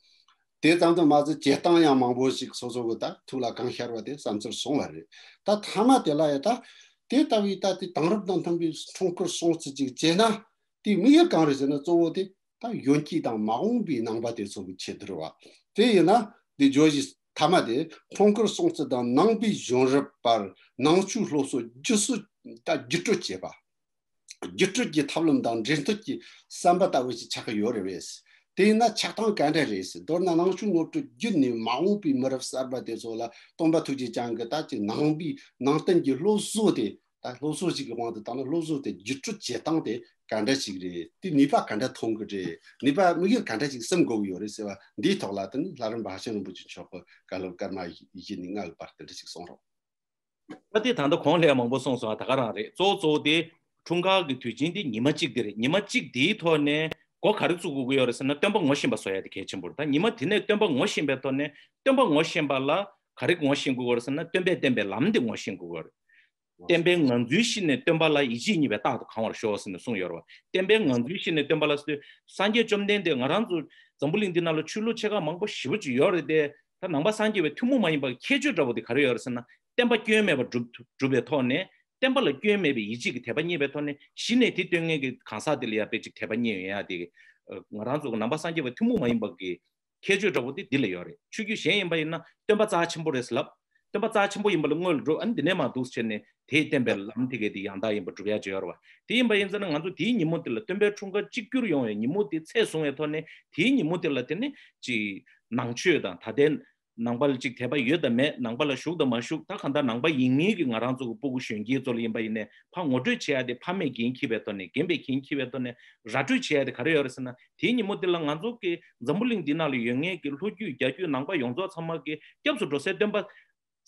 དེ་ཙམ་དུ་མ་ཟད་བྱེད་སྟངས་ཡང་མང་པོ་ཞིག་སོ་སོ་གི་ད་ཐུགས་ལ་གང་ཤར་བ་དེ་བསམ་ཚུལ་སོང་བ་རེད། ད་མཐའ་མ་དེ་ལ་ཡ་ད་དེ་ལྟ་བུའི་ད་དེ་དེང་རབས་དང་མཐུན་པའི་འཁྲུངས་སྐར་སྲུང་བརྩི་ཅིག་བྱས་ན། དེའི་དམིགས་ཡུལ་གང་རེད་ཟེར་ན། གཙོ་བོ་དེ་ད་གཞོན་སྐྱེས་དང་མ་འོངས་པའི་ནང་པ་དེ་ཚོ་གི་ཆེད་དུ་རེད་བ། དེ་ཡིན་ན་འདི་བརྗོད་གཞི་མཐའ་མ་དེ་འཁྲུངས་སྐར་སྲུང་བརྩི་དང་ནང་པའི་གཞོན་རབས་བར་ནང་ཆོས་སློབ་གསོ་བརྒྱུད་སྲོལ་ད་བརྒྱུད་སྤྲོད་བྱེད་པ། བརྒྱུད་སྤྲོད་ཀྱི་ཐབས་ལམ་དང་འབྲེལ་མཐུད་ཀྱི་བསམ་པ་ལྟ་བུ་ཞིག་ཆགས་ཀྱི་ཡོད་རེད་པས། དེ་ཡིན་ན་ཆགས་སྟངས་ག་འདྲ་རེད་ཟེར། མདོར་ན་ནང་ཆོས་ངོ་སྤྲོད་བརྒྱུད་ནས་མ་འོངས་པའི་མི་རབས་གསར་པ་དེ་ཚོ་ལ་སྟོན་པ་ཐུགས་རྗེ་ཅན་གྱི་ད་ཅིག་ནང་པའི་ནང་བསྟན་གྱི་སློབ་གསོ་དེ། ད་སློབ་གསོ་ཞིག་གི་དབང་དུ་བཏང་ན་སློབ་གསོ་དེ་བརྒྱུད་སྤྲོད་བྱེད་སྟངས་དེ་ག་འདྲ་ཞིག་རེད། དེ་ནུས་པ་ག་འདྲ་ཐོན་གྱི་རེད། ནུས་པ་དམིགས་ཡུལ་ག་འདྲ་ཞིག་སེམས་དགོས་ཀྱི་ཡོད་རེད་ཟེར་བ་འདིའི་ཐོག་ལ་དེ་ནི་ལྷ་རམས་པ་ཧ་ཤང་རིན་པོ་ཆེ་མཆོག་གི་བཀའ་སློབ་སྐར་མ་བཞི་ནས་ལྔ་གི་བར་དེ་འདྲ་ཞིག་གསུངས་རོགས། ད་དེ་ད་ལྟ་གོང་ལ་མང་པོ་གསུངས་སོང་། ད་ག་རང་རེད། གཙོ་བོ་གཙོ་བོ་དེ་འཁྲུངས་སྐར་གྱི་དུས་ཆེན་དེ་ཉི་མ་གཅིག་དེ་རེད། ཉི་མ་གཅིག་དེའི་ཐོག་ནས་འགོ་ག་རེ་བཙུགས་དགོས་ཀྱི་ཡོད་རེད་ཟེར་ན། སྟོན་པ་ངོ་ཤེས་པ་བཟོ་ཡ་དེ་གལ་ཆེན་པོ་རེད། ད་ཉི་མ་དེ་ནས་སྟོན་པ་ངོ་ཤེས་པའི་ཐོག་ནས་སྟོན་པ་ངོ་ཤེས་པ་ལ་ག་རེ་ངོ་ཤེས་དགོས་ཀྱི་ཡོད་རེད་ཟེར་ན། སྟོན་པས་བསྟན་པའི་ལམ་དེ་ངོ་ཤེས་དགོས་ཀྱི་ཡོད་རེད། བསྟན་པའི་ངང་ཚུལ་ཤེས་ནས་སྟོན་པ་ལ་ཡིད་ཆེས་གཉིས་པས་རྟག་ཏུ་གང་བར་ཤོག་ཟེར་ནས་གསུངས་ཡོད་རེད་བ། བསྟན་པའི་ངང་ཚུལ་ཤེས་ནས་སྟོན་པ་ལ་ཟེར་དུས། སངས་རྒྱས་བཅོམ་ལྡན་འདས་ང་རང་ཚོ་འཛམ་བུ་གླིང་འདི་ནང་ལ་ཆོས་ལུགས་ཆེ་ཁག་མང་པོ་ཞེ་པོ་ཅིག་ཡོད་རེད་དེ། ད་ནང་པ་སངས་རྒྱས་པའི་ཐུན་མོང་མ་ཡིན་པ་གི་ཁྱད་ཆོས་འདྲ་བོ་དེ་ག་རེ་ཡོད་རེད་ཟེར་ན། བསྟན་པ་སྐྱོན་མེད་པར་སྒྲུབ་སྒྲུབ་པའི་ཐོག་ནས། བསྟན་པ་ལ་སྐྱོན་མེད་པའི་ཡིད་ཆེས་ཀྱི་དད་པ་རྙེད་པའི་ཐོག་ནས། གཞི་ནས་དེ་སྟོན་མཁན་གྱི་གང་ཟག་དེ་ལ་ཡང་དཔེ་ཅིག་དད་པ་རྙེད་ཡོང་ཡ་དེ། ང་རང་ཚོ་གི་ནང་པ་སངས་རྒྱས་པའི་ཐུན་མོང་མ་ཡིན་པ་གི་ཁྱད་ཆོས་འདྲ་བོ་དེ་འདི་ལ་ཡོད་རེད། ཆོས་བརྒྱུད་གཞན་ཡིན་པ་ཡིན་ན་སྟོན་པ་རྩ་ཆེན་པོ་རེད་ཟེར་ལབ། སྟོན་པ་རྩ་ཆེན་པོ་ཡིན་པ་ལ་སྔོན་ལ་འགྲོ། ཨ་ནི་འདི་ནས་མར་འདུག་བྱས་ནས་དེའི་བསྟན་པའི་ལམ་དེ་གའི་དེ་ཡང་དག་ཡིན་པ་སྒྲུབ་ཡ་ཅིག་ཡོད་རེད་བ། དེ་ཡིན་པ་ཡིན་ཙང་ན་ང་ཚོ་དེའི་ཉིན་མོ་དེ་ལ། སྟོན་པའི་འཁྲུངས་སྐར་གཅིག་གྱུར་ཡོང་བའི་ཉིན་མོ་དེ་ཚད་བཟུང་བའི་ཐོག་ནས། དེའི་ཉིན་མོ་དེ་ལ་དེ་ནི་ཅིག་ནང་ཆོས་དང་། ད་ལྟའི་ནང་པ་ལ་ཅིག་དད་པ་ཡོད་དང་མེད། ནང་པ་ལ་ཞུགས་དང་མ་ཞུགས། ད་གང་ལྟར་ནང་པ་ཡིན་མིན་གྱི་ང་རང་ཚོ་གི་སྤུ་གུ་གཞོན་སྐྱེས་ཚོ་ལ་ཡིན་པ་ཡིན་ནའི་ཕར་ངོ་སྤྲོད་བྱེད་ཡ་དེ། ཕ་མས་འགན་འཁྱེར་བའི་ཐོག་ནས། རྒན་པས་འགན་འཁྱེར་བའི་ཐོག་ནས་ར་སྤྲོད་བྱེད་ཡ་དེ་ག་རེ་ཡོད་རེད་ཟེར་ན། དེའི་ཉིན་མོ་དེ་ལ་ང་ཚོ་གི་འཛམ་བུ་གླིང་འདི་ནང་ལ་ཡོད་མཁན་གྱི་ལྷོ་རྒྱུད་རྒྱ་རྒྱུད་ནང་པ་ཡོངས་རྫོགས་ཚང་མ་གི་སྐྱབས་སུ་འགྲོ་སའི་སྟོན་པ།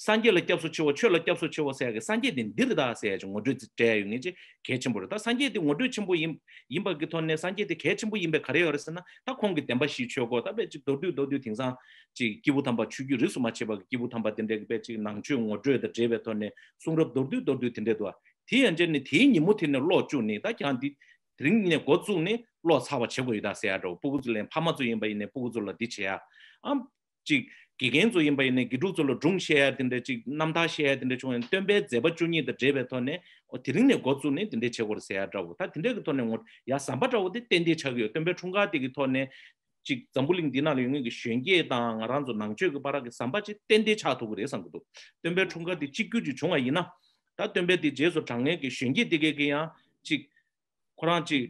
སངས་རྒྱས་ལ་སྐྱབས་སུ་མཆིའོ། ཆོས་ལ་སྐྱབས་སུ་མཆིའོ་ཟེར་ཡ་གི་སངས་རྒྱས་དེ་འདི་རེད་ད་ཟེར་ཡ་ཅིག་ངོ་སྤྲོད་སྤྲད་ཡ་ཡོད་མཁན་ཅིག་གལ་ཆེན་པོ་རེད། ད་སངས་རྒྱས་དེ་ངོ་སྤྲོད་ཆེན་པོ་ཡིན་ཡིན་པ་གི་ཐོག་ནས། སངས་རྒྱས་དེ་གལ་ཆེན་པོ་ཡིན་པའི་ག་རེ་ཡོད་རེད་ཟེར་ན། ད་ཁོང་གི་བདེན་པ་བཞིའི་ཆོས་སྐོར་ད་དཔེ་ཅིག་མདོར་བསྡུས་མདོར་བསྡུས། དེང་སང་ཅིག་སྐྱེས་བུ་དམ་པ། ཆོས་བརྒྱུད་རིས་སུ་མ་ཆད་པ་གི་སྐྱེས་བུ་དམ་པ་དེ་འདྲ་གི་དཔེ་ཅིག་ནང་ཆོས་ངོ་སྤྲོད་དང་འབྲེལ་བའི་ཐོག་ནས་གསུང་རབ་མདོར་བསྡུས་མདོར་བསྡུས་དེ་འདྲ་འདུག་བ། དེ་ཡང་ཅིག་ནི་དེའི་ཉིན་མོ་དེ་ནས་བློ་བཅུག་ནས། ད་ཀྱང་འདི་དེ་རིང་ནས་འགོ་བཙུགས་ནས་བློ་ཚ་བ་བྱེད་དགོས་ཡོད་ད་ཟེར་ཡ་འདྲ་བོ། སྤུ་གུ་ཚོ་ལ་ཡང་། ཕ་མ་ཚོ་ཡིན་པ་ཡིན་ནའི་སྤུ་གུ་ཚོ་ལ་འདི་བྱེད་ཡ། ཨམ། ཅིག་དགེ་རྒན་ཚོ་ཡིན་པ་ཡིན་ནའི་དགེ་ཕྲུག་ཚོ་ལ་སྒྲུང་བཤད་ཡ་དེ་འདྲ། ཅིག་རྣམ་ཐར་བཤད་ཡ་དེ་འདྲ་བྱུང་ཡང་། སྟོན་པའི་མཛད་པ་བཅུ་གཉིས་དང་འབྲེལ་བའི་ཐོག་ནས། འོ། དེ་རིང་ནས་འགོ་བཙུགས་ནས་དེ་འདྲ་བྱེད་དགོས་རེད་ཟེར་ཡ་འདྲ་བོ། ད་དེ་འདྲ་གི་ཐོག་ནས་ངོ་ཡ་ཟམ་པ་འདྲ་བོ་དེ་ཏན་ཏན་ཆགས་ཀྱི་ཡོད། སྟོན་པའི་འཁྲུངས་སྐར་དེ་གི་ཐོག་ནས་ཅིག་འཛམ་བུ་གླིང་འདི་ནང་ལ་ཡོད་མཁན་གྱི་གཞོན་སྐྱེས་དང་ང་རང་ཚོ་ནང་ཆོས་ཀྱི་བར་གྱི་ཟམ་པ་ཅིག་ཏན་ཏན་ཆགས་ཐུབ་ཀྱི་རེད་བསམ་གྱི་འདུག་སྟོན་པའི་འཁྲུངས་སྐར་དེ་གཅིག་གྱུར་ཅིག་བྱུང་བ་ཡིན་ན། ད་སྟོན་པའི་དེ་རྗེས་སུ་འབྲང་མཁན་གྱི་གཞོན་སྐྱེས་དེ་གས་ཀྱི་ཡང་ཅིག་ཁོ་རང་ཅིག་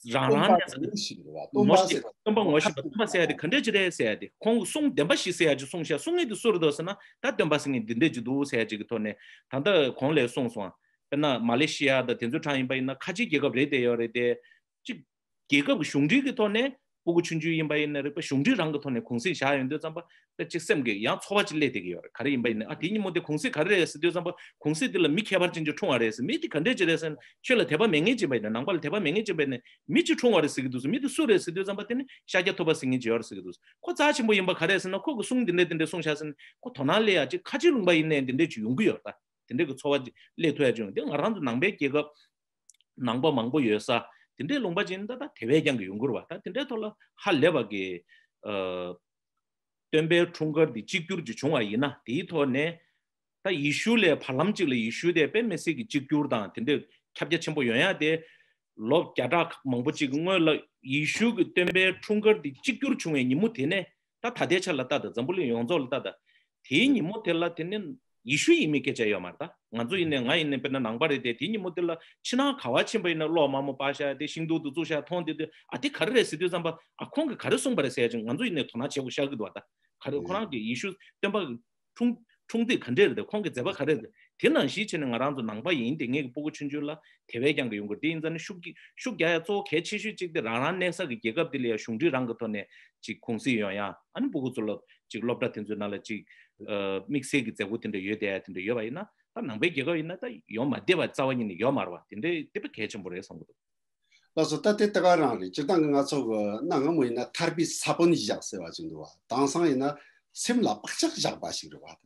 རང་རང་ནས་སྟོན་པ་ངོ་ཤེས་པ་རེད་བ། སྟོན་པ་ངོ་ཤེས་པ། སྟོན་པ་ངོ་ཤེས་པ། སྟོན་པ་ཟེར་ཡ་དེ་ག་འདྲས་ཅིག་རེད་ཟེར་ཡ་དེ། ཁོང་གི་གསུང་བདེན་པ་ཞིག་ཟེར་ཡ་ཅིག་གསུང་ཤག་གསུང་མཁན་དེ་སུ་རེད་འདུག་ཟེར་ན། ད་སྟོན་པ་ཟེར་མཁན་འདི་འདྲས་ཅིག་འདུག་ཟེར་ཡ་ཅིག་གི་ཐོག་ནས། ད་ལྟ་གོང་ལ་གསུངས་སོང་བ། དཔེར་ན་མ་ལེ་ཤི་ཡ་དང་དེ་ཚོའི་གྲས་ཡིན་པ་ཡིན་ན། ཁ་ཆེའི་རྒྱལ་ཁབ་རེད་དེ་ཡོད་རེད་དེ། ཅིག་རྒྱལ་ཁབ་ཀྱི་གཞུང་འབྲེལ་གྱི་ཐོག་ནས་སྤུ་གུ་ཆུང་ཆུང་ཡིན་པ་ཡིན་ན་རེད་པ། གཞུང་འབྲེལ་རང་གི་ཐོག་ནས་གུང་སེང་བཞག་ཡོང་དུས་ཙམ་པ། དཔེ་ཅིག་སེམས་ཀྱི་ཡང་ཚོར་བ་ཅིག་སླེབས་བསྡད་ཀྱི་ཡོད་རེད། ག་རེ་ཡིན་པ་ཡིན་ན། ཨ། དེའི་ཉིན་མོ་དེ་གུང་སེང་ག་རེ་རེད་ཟེར་དུས་ཙམ་པ། གུང་སེང་དེ་ལ་མི་ཁྱད་པར་ཅན་ཅིག་འཁྲུངས་པ་རེད་ཟེར། མི་དེ་ག་འདྲས་ཅིག་རེད་ཟེར་ན། ཆོས་ལ་དད་པ་མེད་མཁན་ཅིག་ཡིན་པ་ཡིན་ན། ནང་པ་ལ་དད་པ་མེད་མཁན་ཅིག་ཡིན་པ་ཡིན་ན། མི་གཅིག་འཁྲུངས་པ་རེད་ཟེར་གྱི་འདུག་ཟེར། མི་དེ་སུ་རེད་ཟེར་དུས་ཙམ་པ། དེ་ནི་ཤཱཀྱ་ཐུབ་པ་ཟེར་མཁན་ཅིག་ཡོད་རེད་ཟེར་གྱི་འདུག་ཁོ་རྩ་ཆེན་པོ་ཡིན་པ་ག་རེ་རེད་ཟེར་ན། ཁོ་གི་གསུང་འདི་འདྲས་འདི་འདྲས་གསུངས་ཤག་ཟེར་ན། ཁོ་དོ་སྣང་སླེབས་ཡ་ཅིག་ཁ་ཆེའི་ལུང་པ་ཡིན་ནའི་འདི་འདྲས་ཅིག་ཡོང་གི་ཡོད་རེད། ད་དེ་འདྲས་ཀྱི་ཚོར་བ་ཅིག་སླེབས་ཐུབ་ཡ་ཅིག་ཡོང་། དེ་ང་རང་ཚོ་ནང་པའི་རྒྱལ་ཁབ། ནང་པ་མང་པོ་ཡོད་ས་དེ་འདྲའི་ལུང་པ་ཅིག་ད་ལྟ་དེ་བས་ཀྱང་གི་ཡོང་གི་རེད་བ། ད་དེ་འདྲའི་ཐོག་ལ་ཧ་ལས་པ་གི། ཨ། སྟོན་པའི་འཁྲུངས་སྐར་འདི་གཅིག་གྱུར་ཅིག་བྱུང་བ་ཡིན་ན། དེའི་ཐོག་ནས་ད་ཡེ་ཤུ་ལས་བར་ལམ་ཅིག་ལ། ཡེ་ཤུ་དེ་དཔེ་མི་སྲིད་ཀྱི་གཅིག་གྱུར་དང་དེ་འདྲའི་ཁྱབ་རྒྱ་ཆེན་པོ་ཡོང་ཡ་དེ། ལོ་བརྒྱ་ཕྲག་མང་པོ་ཅིག་གི་སྔོན་ལ་ཡེ་ཤུ་གི་སྟོན་པའི་འཁྲུངས་སྐར་འདི་གཅིག་གྱུར་བྱུང་བའི་ཉིན་མོ་དེ་ནས། ད་ད་ལྟའི་ཆ་ལ་ལྟ་དང་། འཛམ་བུ་གླིང་ཡོངས་རྫོགས་ལ་ལྟ་དང་། དེའི་ཉིན་མོ་དེ་ལ་དེ་ནི་ ཡེ་ཤུ་ཡིན་མིན་སྐད་ཆ་ཡོད་མ་རེད། ད་ང་ཚོ་ཡིན་ནའི་ང་ཡིན་ནའི་དཔེར་ན་ནང་པ་རེད་དེ། དེ་ཉིན་མོ་དེ་ལ་ཕྱི་ནང་ག་བ་ཕྱིན་པ་ཡིན་ན་གློག་དམར་མོ་སྤར་བཞག་དེ་ཤིང་སྡོང་དེ་བཙུགས་བཞག་མཐོང་དེ་དུས་ཨ་དེ་ག་རེ་རེད་ཟེར་དུས་ཙམ་པ། ཨ་ཁོང་གིས་ག་རེ་གསུངས་པ་རེད་ཟེར་ཡ་ཅིག་ང་ཚོ་ཡིན་ནའི་དོ་སྣང་བྱེད་དགོས་ཤར་གི་འདུག་བ། ད་ག་རེ་ཁོ་རང་གིས་ཡེ་ཤུ་སྟོན་པ་འཁྲུངས་འཁྲུངས་དུས་ག་འདྲས་རེད། ཁོང་གི་མཛད་པ་ག་རེ་རེད། དེ་ནང་བཞིན་བྱས་ནས་ང་རང་ཚོ་ནང་པ་ཡིན་དེ་ངེད་ཀྱི་སྤུ་གུ་ཆུང་ཆུང་ལ་དེ་བས་ཀྱང་གི་ཡོང་དགོས། དེ་ཡིན་ཙང་ནི་ཤུགས་ཀྱིས་ཤུགས་རྒྱག་ཡ་གཙོ་བོ་གལ་ཆེ་ཤོས་གཅིག་དེ་རང་རང་གནས་ས་གི་རྒྱལ་ཁབ་དེ་ལ་ཡ་གཞུང་འབྲེལ་རང་གི་ཐོག་ནས་ཅིག་གུང་སེང་ཡོང་ཡ། ཨ་ནི་སྤུ་གུ་ཚོ་ལ་ཅིག་སློབ་གྲྭ་དེ་ཚོའི་ནང་ལ་ཅིག་ཨ་དམིགས་བསལ་གྱི་མཛད་སྒོ་དེ་འདྲ་ཡོད་བསྡད་ཡ་དེ་འདྲ་ཡོད་པ་ཡིན་ན། ད་ནང་པའི་རྒྱལ་ཁབ་ཡིན་ན་ད་ཡོང་མ་བསྡད་པ་རྩ་བ་ཉིད་ནས་ཡོད་མ་རེད་བ། དེ་འདྲའི་དེ་དཔེ་གལ་ཆེན་པོ་རེད་བསམ་གི་འདུག་ལགས་སོ། ད་དེ་ལྟ་ག་རང་རེད། སྤྱིར་བཏང་གི་ང་ཚོ་གི་གནའ་སྔ་མོ་ཡིན་ན་ཐར་པའི་ས་བོན་བཞག་ཟེར་བ་ཅིག་འདུག་བ། དེང་སང་ཡིན་ན་སེམས་ལ་བག་ཆགས་བཞག་པ་ཞིག་རེད་བ།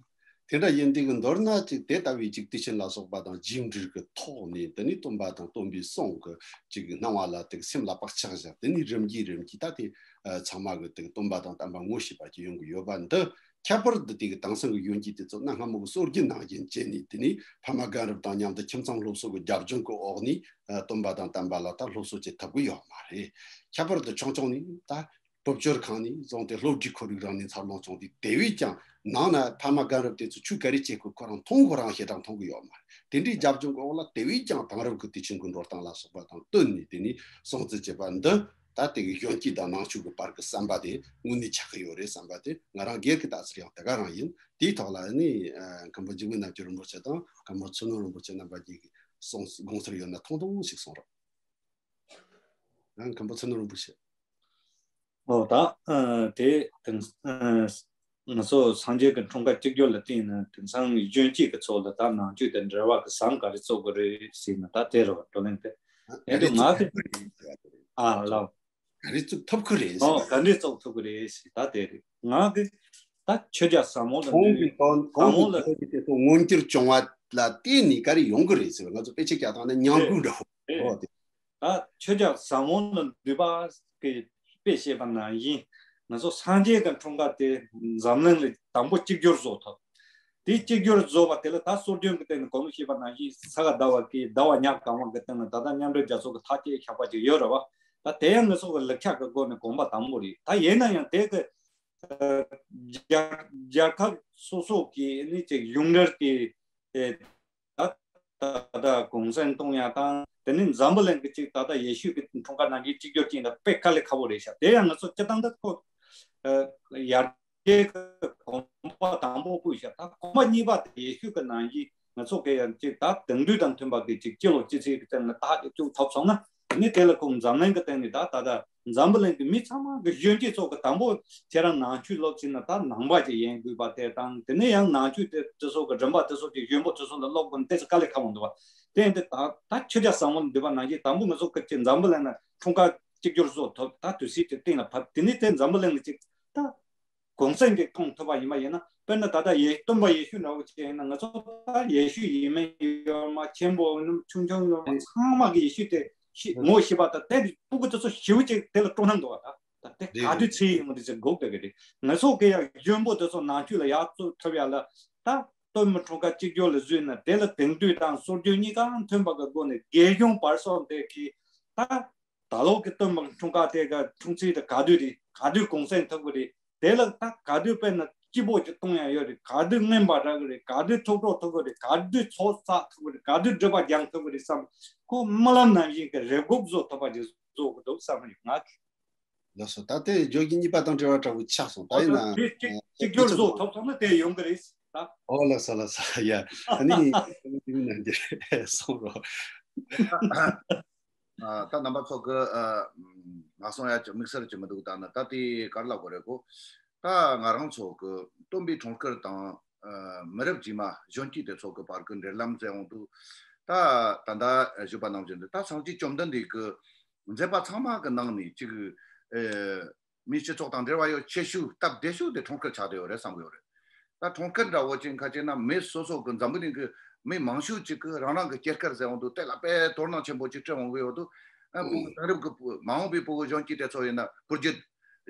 དེ་འདྲ་ཡིན་དུས་གི་མདོར་ན་ཅིག་དེ་ལྟ་བུའི་ཅིག་དུས་ཆེན་ལ་སོགས་པ་དང་རྗེས་འབྲེལ་གི་ཐོག་ནས། དེ་ནས་སྟོན་པ་དང་སྟོན་པའི་གསུང་གི་ཅིག་སྣང་བ་ལ་དེ་སེམས་ལ་བག་ཆགས་བཞག་དེ་ནས་རིམ་གྱིས་རིམ་གྱིས་ད་དེ་ཨ་ཚང་མ་གི་དེ་སྟོན་པ་དང་བསྟན་པ་ངོ་ཤེས་པ་ཅིག་ཡོང་གི་ཡོད་པ་འདི། ཁྱད་པར་དུ་དེ་གི་དེང་སང་གི་གཞོན་སྐྱེས་དེ་ཚོ་གནའ་སྔ་མོ་གི་སྲོལ་རྒྱུན་ནང་བཞིན་བྱས་ནས། དེ་ནས་ཕ་མ་རྒན་རབས་དང་མཉམ་དུ་ཁྱིམ་ཚང་སློབ་གསོ་གི་རྒྱབ་ལྗོངས་ཀྱི་འོག་ནས་ཨ་སྟོན་པ་དང་བསྟན་པ་ལ་ད་སློབ་གསོ་བྱེད་ཐུབ་ཀྱི་ཡོད་མ་རེད། ཁྱད་པར་དུ་ཆུང་ཆུང་ནས་ད་བུ་བཅོལ་ཁང་ནས་བཟུང་སྟེ་སློབ་གྲྭའི་ཁོར་ཡུག་རང་ནས་འཚར་ལོངས་བྱུང་སྟེ། དེ་བས་ཀྱང་ནང་ན་ཕ་མ་རྒན་རབས་དེ་ཚོ་ཆོས་ག་རེ་བྱེད་དགོས་ཁོ་རང་མཐོང་། ཁོ་རང་ཞེ་དྲག་མཐོང་གི་ཡོད་མ་རེད། དེ་འདྲའི་རྒྱབ་ལྗོངས་ཀྱི་འོག་ལ་དེ་བས་ཀྱང་དེང་རབས་ཀྱི་དུས་ཆེན་གྱི་འགྲོ་སྟངས་ལ་སོགས་པ་དང་བསྟུན་ནས། དེ་ནས་སྲུང་བརྩི་བྱེད་པ་འདི། ད་དེ་གི་གཞོན་སྐྱེས་དང་ནང་ཆོས་ཀྱི་བར་གྱི་བསམ་པ་དེ་དངོས་གནས་ཆགས་ཀྱི་ཡོད་རེད་བསམ་པ་དེ་ང་རང་སྒེར་གྱི་ལྟ་ཚུལ་ཡང་དེ་ག་རང་ཡིན། དེའི་ཐོག་ལ་ནི་ཨ་མཁན་པོ་འཇིགས་མེད་རྣམ་རྒྱལ་རིན་པོ་ཆེ་དང་མཁན་པོ་ཚུལ་ཁྲིམས་རིན་པོ་ཆེ་རྣམ་པ་གཉིས་ཀྱིས་གསུང་དགོངས་ཚུལ་ཡོད་ན་ཐུང་ཐུང་ཞིག་གསུང་རོགས། ཨ་མཁན་པོ་ཚུལ་ཁྲིམས་རིན་པོ་ཆེ། ཨོ་ད་ཨ་དེ་དེང་ཨ་ང་ཚོ་སངས་རྒྱས་ཀྱི་འཁྲུངས་སྐར་གཅིག་གྱུར་ལ་བརྟེན་ནས། དེང་སང་གཞོན་སྐྱེས་ཀྱི་ཚོ་ལ་ད་ནང་ཆོས་དང་འབྲེལ་བ་གི་ཟམ་ག་རེ་བཙུགས་དགོས་རེད་ཟེར་ན། ད་དེ་རེད་བ། བགྲོ་གླེང་དེ་ཨེ་འདུག་ང་གི་ཨ་ལགས། ག་རེ་བཙུགས་ཐུབ་ཀྱི་རེད་ཟེར་ཨོ་བ། ག་འདྲས་བཙུགས་ཐུབ་ཀྱི་རེད་ཟེར། ད་དེ་རེད། ང་གི་ད་ཆོས་རྒྱལ་ཟབ་མོ་ལ་གོང་འདུས་གི་གོང་ཟབ་མོ་ལ་གོང་གི་དེ་ཚོ་མངོན་འགྱུར་བྱུང་བ་ལ་བརྟེན་ནས་ག་རེ་ཡོང་གི་རེད་ཟེར་བ། ང་ཚོ་དཔེ་ཆ་རྒྱག་སྟངས་ནི་ཉམས་རྒུད་འདྲ་བོ། རེད། ཨོ་དེ། ད་ཆོས་རྒྱལ་ཟབ་མོ་ལ་འདུས་པ་གི་དཔེ་བཤད་པ་ནང་བཞིན། ང་ཚོ་སངས་རྒྱས་ཀྱི་འཁྲུངས་སྐར་དེ་འཛམ་གླིང་ལ་དང་པོ་གཅིག་གྱུར་བཟོ་ཐུབ། དེ་གཅིག་གྱུར་བཟོ་བ་དེ་ལ་ད་སྲོལ་རྒྱུན་གྱི་སྟེང་ནས་གོང་དུ་བཤད་པ་ནང་བཞིན་ས་ག་ཟླ་བ་གི་ཟླ་བ་ཉ་གང་བ་གི་སྟེང་ལ་ད་ལྟ་མཉམ་འབྲེལ་རྒྱལ་ཚོགས་ཀྱི་ཐག་བཅད་བཞག་པ་ཅིག་ཡོད་རེད་བ། ད་དེ་ཡང་ང་ཚོ་གི་ལེགས་ཆ་གི་སྒོ་ནས་གོམ་པ་དང་པོ་རེད། ད་ཡིན་ན་ཡང་དེ་གི་ཨ་རྒྱལ་རྒྱལ་ཁབ་སོ་སོ་གི་ནི་ཅིག་གཞུང་འབྲེལ་གྱི་ཨེ་ད་ད་ལྟ་གུང་སེང་གཏོང་ཡ་དང་། དེ་ནི་འཛམ་བུ་གླིང་གི་ཅིག་ད་ལྟ་ཡེ་ཤུ་གི་འཁྲུངས་སྐར་ནང་བཞིན་གཅིག་གྱུར་ཅིག་ཡིན་ན་དཔེ་དཀའ་ལས་ཁག་པོ་རེད་ཤག་དེ་ཡང་ང་ཚོ་སྤྱིར་བཏང་ད་ཁོ་ཨ་ཡར་རྒྱས་ཀྱི་གོམ་པ་དང་པོ་བུད་ཤག་ད་གོམ་པ་གཉིས་པ་དེ་ཡེ་ཤུ་གི་ནང་བཞིན་ང་ཚོ་གི་ཡང་ཅིག་ད་དེང་དུས་དང་མཐུན་པ་གི་ཅིག་སྤྱི་ལོ་སྤྱི་ཚེས་ཀྱི་སྟེང་ལ་ཏག་ཅིག་བཙུགས་ཐུབ་སོང་ན། ནི་དེ་ལ་ཁོང་འཛམ་གླིང་གི་སྟེང་ནས་ད་ད་ལྟ་འཛམ་བུ་གླིང་གི་མི་ཚང་མ་གི་གཞོན་སྐྱེས་ཚོ་གི་དང་པོ་ཁྱེད་རང་ནང་ཆོས་སློབ་ཟིན་ན་ད་ནང་པ་ཅིག་ཡིན་དགོས་པ་དེ་དང་། དེ་ནས་ཡང་ནང་ཆོས་དེ་དེ་ཚོ་གི་རིམ་པ་དེ་ཚོ་ཅིག་གཞོན་པོ་དེ་ཚོ་ལ་སློབ་དགོས་ན་དེ་ཚོ་དཀའ་ལས་ཁག་པོ་འདུག་བ། དེ་ཡིན་དུས་ད་ད་ཆོས་རྒྱལ་ཟབ་མོ་ལ་འདུས་པ་ནང་བཞིན་དང་པོ་ང་ཚོ་གི་ཅིག་འཛམ་བུ་གླིང་ན་འཁྲུངས་སྐར་གཅིག་གྱུར་བཟོ་ཐུབ། ད་དུས་ཚོད་དེ་གཏན་ལ་ཕབ། དེ་ནས་དེ་འཛམ་བུ་གླིང་ལ་ཅིག་ད་གུང་སེང་གི་གཏོང་ཐུབ་པ་ཡིན་པ་ཡིན་ན། དཔེར་ན་ད་ལྟ་ཡེ་སྟོན་པ་ཡེ་ཤུ་འདྲ་བོ་ཅིག་ཡིན་ན། ང་ཚོ་ད་ཡེ་ཤུ་ཡིན་མིན་ཡོད་མ། ཆེན་པོ་ཡིན་ནམ་ཆུང་ཆུང་ཡོད་མ། ཚང་མ་གི་ཡེ་ཤུ་དེ་ཤེས་ངོ་ཤེས་པ་དང་། དེ་སྤུ་གུ་དེ་ཚོ་ཞེ་པོ་ཅིག་དེ་ལ་སྤྲོ་སྣང་འདུག་བ། ད་ད་དེ་ག་དུས་ཚེ་ཡིན་མོ་དེ་ཚོ་སྒུག་བསྡད་ཀྱི་རེད། ང་ཚོ་གི་ཡང་གཞོན་པོ་དེ་ཚོ་ནང་ཆོས་ལ་ཡར་བཙུགས་ཐུབ་ཡ་ལ། ད་སྟོན་པའི་འཁྲུངས་སྐར་གཅིག་གྱུར་ལ་བཟོས་ན། དེ་ལ་དེང་དུས་དང་སྲོལ་རྒྱུན་གཉིས་ཀ་མཐུན་པ་གི་སྒོ་ནས་རྒན་གཞོན་བར་གསུམ་དེ་གི་ད། ད་ལོ་གི་སྟོན་པའི་འཁྲུངས་སྐར་དེ་ག་འཁྲུངས་ཚེས་དེ་ག་དུས་རེད། ག་དུས་གུང་སེང་ཐུབ་ཀྱི་རེད། དེ་ལ་ད་ག་དུས་དཔེར་ན་སྐྱིད་པོ་ཅིག་གཏོང་ཡ་ཡོད་རེད། ག་དུས་རྔན་པ་རག་གི་རེད། ག་དུས་ཐུགས་སྤྲོ་ཐུབ་ཀྱི་རེད། ག་དུས་ཚོགས་བསགས་ཐུབ་ཀྱི་རེད། ག་དུས་སྒྲུབ་པ་སྦྱང་ཐུབ་ཀྱི་རེད་བསམ། ཁོ་རྨི་ལམ་ནང་བཞིན་གྱི་རེ་སྒུག་བཟོ་ཐུབ་པ་ཅིག་བཟོ་དགོས་འདུག་བསམ་གྱི་ཡོད་ང་གིས། ལགས་སོ། ད་དེ་བརྗོད་གཞི་གཉིས་པ་དང་འབྲེལ་བ་འདྲ་བོ་ཆགས་སོང་། ད་ཡིན་ན་དེ་གཅིག་གཅིག་གྱུར་བཟོ་ཐུབ་སོང་ན་དེ་ཡོང་གི་རེད་ད། ཨོ་ལགས་སོ་ལགས་སོ། ཡ་ཨ་ནི་ནང་འདིར་གསུང་རོགས། ཨ་ད་རྣམ་པ་ཚོ་གི་ཨ་མ་གསུང་ཡ་ཅིག་དམིགས་བསལ་ཅིག་མི་འདུག་ད་ནི་ད་དེ་ག་རེ་ལབ་དགོས་རེད་གོ། ད་ང་རང་ཚོ་གི་སྟོན་པའི་འཁྲུངས་སྐར་དང་ཨ་མི་རབས་རྗེས་མ་གཞོན་སྐྱེས་དེ་ཚོ་གི་བར་གི་འབྲེལ་ལམ་ཟེར་འོང་དུས། ད་ད་ལྟ་ཞུས་པ་ནང་བཞིན་དུ་ད་སངས་རྒྱས་བཅོམ་ལྡན་འདས་ཀྱི་མཛད་པ་ཚང་མ་གི་ནང་ནས་ཅིག་ཨ་མིའི་སྤྱི་ཚོགས་དང་འབྲེལ་བ་ཡོད་ཆེ་ཤོས་སྟབས་བདེ་ཤོས་དེ་འཁྲུངས་སྐར་ཆགས་བསྡད་ཡོད་རེད་བསམ་གི་ཡོད་རེད། ད་འཁྲུངས་སྐར་འདྲ་བོ་ཅིག་ཁ་ཅིག་ན་མི་སོ་སོ་གི་འཛམ་བུ་གླིང་གི་མི་མང་ཤོས་ཅིག་གི་རང་རང་གི་སྐྱེས་སྐར་ཟེར་འོང་དུས་དེ་ལ་དཔེ་དོ་སྣང་ཆེན་པོ་ཅིག་སྤྲད་འོང་གི་ཡོད་དུས། ཨ་ཕྲུ་གུ་དེང་རབས་ཀྱི་མ་འོངས་པའི་ཕྲུ་གུ་གཞོན་སྐྱེས་དེ་ཚོ་ཡིན་ན། བུ་རྒྱུད་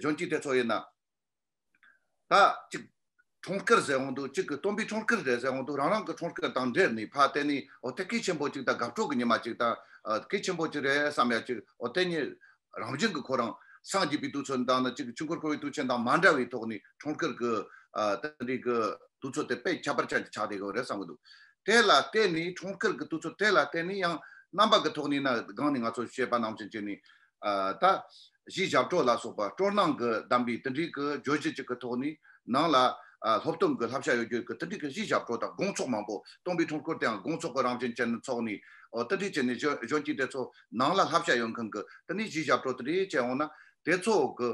གཞོན་སྐྱེས་དེ་ཚོ་ཡིན་ན། ད་ཅིག་འཁྲུངས་སྐར་ཟེར་འོང་དུས། གཅིག་གི་སྟོན་པའི་འཁྲུངས་སྐར་རེད་ཟེར་འོང་དུས། རང་རང་གི་འཁྲུངས་སྐར་དང་འབྲེལ་ནས་ཕར་བལྟས་ནས། འོ་དེ་གལ་ཆེན་པོ་ཅིག་དང་དགའ་སྤྲོ་གི་ཉི་མ་ཅིག་དང་། ཨ་གལ་ཆེན་པོ་ཅིག་རེད་བསམ་ཡ་ཅིག་འོ་དེ་ཉིད་རང་བཞིན་གྱི་ཁོ་རང་སངས་རྒྱས་པའི་དུས་ཚོད་དང་ནི། ཅིག་ཆོས་འཁོར་བསྐོར་བའི་དུས་ཆེན་དང་མ་འདྲ་བའི་ཐོག་ནས་འཁྲུངས་སྐར་གྱི་ ཨ་དེ་འདྲའི་གི་དུས་ཚོད་དེ་དཔེ་ཁྱད་པར་ཅན་ཅིག་ཆགས་བསྡད་ཡོད་རེད་བསམ་གི་འདུག་དེ་ལ་བརྟེན་ནས་ཁྲོམ་སྐོར་གི་དུས་ཚོད་དེ་ལ་བརྟེན་ནས་ཡང་རྣམ་པ་གི་ཐོག་ནས་ན་སྒང་ནས་ང་ཚོ་བཤད་པ་ནང་བཞིན་བྱས་ནས་ཨ་ད་གཞིས་ཞབས་བྲོ་ལ་སོགས་པ་སྤྲོ་སྣང་གི་ལྡན་པའི་དེ་འདྲའི་གི་བརྗོད་གཞི་ཅིག་གི་ཐོག་ནས་ནང་ལ་ཨ་སློབ་སྟོན་གི་བསླབ་བྱ་ཡོད་རྒྱུ་གི་དེ་འདྲའི་གི་གཞིས་ཞབས་བྲོ་དང་དགོང་ཚོགས་མང་པོ། སྟོན་པའི་ཁྲོམ་སྐོར་དེའང་དགོང་ཚོགས་གི་རང་བཞིན་ཅན་ནས་ཚོགས་ནས། འོ་དེ་འདྲའི་བྱས་ནས་གཞོན་གཞོན་སྐྱེས་དེ་ཚོ་ནང་ལ་བསླབ་བྱ་ཡོད་མཁན་གི་དེ་ནས་གཞིས་ཞབས་བྲོ་དེ་འདྲའི་བྱས་འོང་ན། དེ་ཚོ་གི་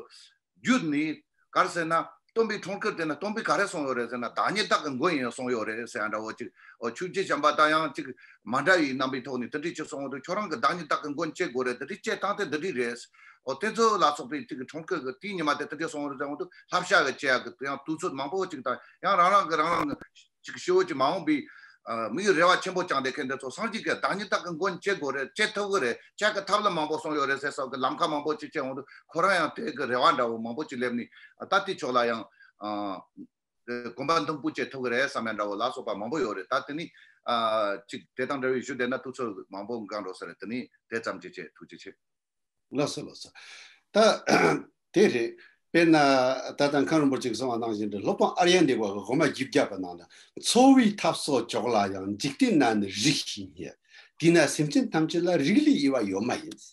བརྒྱུད་ནས་ག་རེ་ཟེར་ན། སྟོན་པའི་ཁྲོམ་སྐོར་དེ་ན་སྟོན་པས་ག་རེ་གསུངས་ཡོད་རེད་ཟེར་ན། བདག་ཉིད་བདག་གི་མགོན་ཡིན་གསུངས་ཡོད་རེད་ཟེར་ཡ་འདྲ་བོ་ཅིག་འོ་ཆོས་བརྒྱུད་གཞན་པ་དང་ཡང་ཅིག་མ་འདྲ་བའི་རྣམ་པའི་ཐོག་ནས་དེ་འདྲའི་ཅིག་གསུངས་འདུག་ཁྱོད་རང་གི་བདག་ཉིད་བདག་གི་མགོན་བྱེད་དགོས་རེད། དེ་འདྲའི་བྱེད་སྟངས་དེ་འདི་འདྲའི་རེད། འོ་དེ་ཚོ་ལ་སོགས་པའི་ཅིག་ཁྲོམ་སྐོར་གི་དེའི་ཉི་མ་དེ་དེ་འདྲའི་གསུངས་ཡོད་རེད་ཟེར་འོང་དུས། བསླབ་བྱ་གི་བྱེད་ཡ་གི་ཡང་དུས་ཚོད་མང་པོ་ཅིག་དང་ཡང་རང་རང་གི་རང་རང་གི་ཅིག་ཞི་བོ་ཅིག་མ་འོངས་པའི་ཨ་དམིགས་ཡུལ་རེ་བ་ཆེན་པོ་བཅངས་ཏེ། ཁྱེད་འདི་ཚོ་སངས་རྒྱས་ཀྱི་བདག་ཉིད་བདག་གི་མགོན་བྱེད་དགོས་རེད། བྱེད་ཐུབ་ཀྱི་རེད། བྱེད་ཀྱི་ཐབས་ལམ་མང་པོ་གསུངས་ཡོད་རེད་ཟེར་སོགས་ཀྱི་ལམ་ཁ་མང་པོ་ཅིག་བྱས་འོང་དུས། ཁོ་རང་ཡང་དེ་གི་རེ་བ་འདྲ་བོ་མང་པོ་ཅིག་སླེབས་ནས། ཨ་ད་དེ་ཕྱོགས་ལ་ཡང་ཨ་གོམ་པ་མདུན་སྤོ་བྱེད་ཐུབ་ཀྱི་རེད་བསམ་ཡ་འདྲ་བོ་ལ་སོགས་པ་མང་པོ་ཡོད་རེད། ད་དེ་ནི་ཨ་ཅིག་དེ་དང་འདྲ་བའི་ཞུ་བསྡད་ན་དུས་ཚོད་མང་པོ་འགོར་འགྲོ་ས་རེད། དེ་ནི་དེ་ཙམ་ཅིག་བྱས། ཐུགས་རྗེ་ཆེ། ལགས་སོ་ལགས་སོ། ད་དེ་རེད། དཔེར་ན་ད་ལྟ་མཁན་རིན་པོ་ཆེས་གསུངས་པ་ནང་བཞིན་རེད། སློབ་དཔོན་ཨཱརྱ་དེ་བ་གི་དབུ་མ་བཞི་བརྒྱ་པ་ནང་ན། འཚོ་བའི་ཐབས་སོགས་མཆོག་ལ་ཡང་། འཇིག་རྟེན་ན་ནི་རིགས་ཤིག་རྙེད། དེས་ན་སེམས་ཅན་ཐམས་ཅད་ལ། རིགས་ལས་དབྱེ་བ་ཡོད་མ་ཡིན།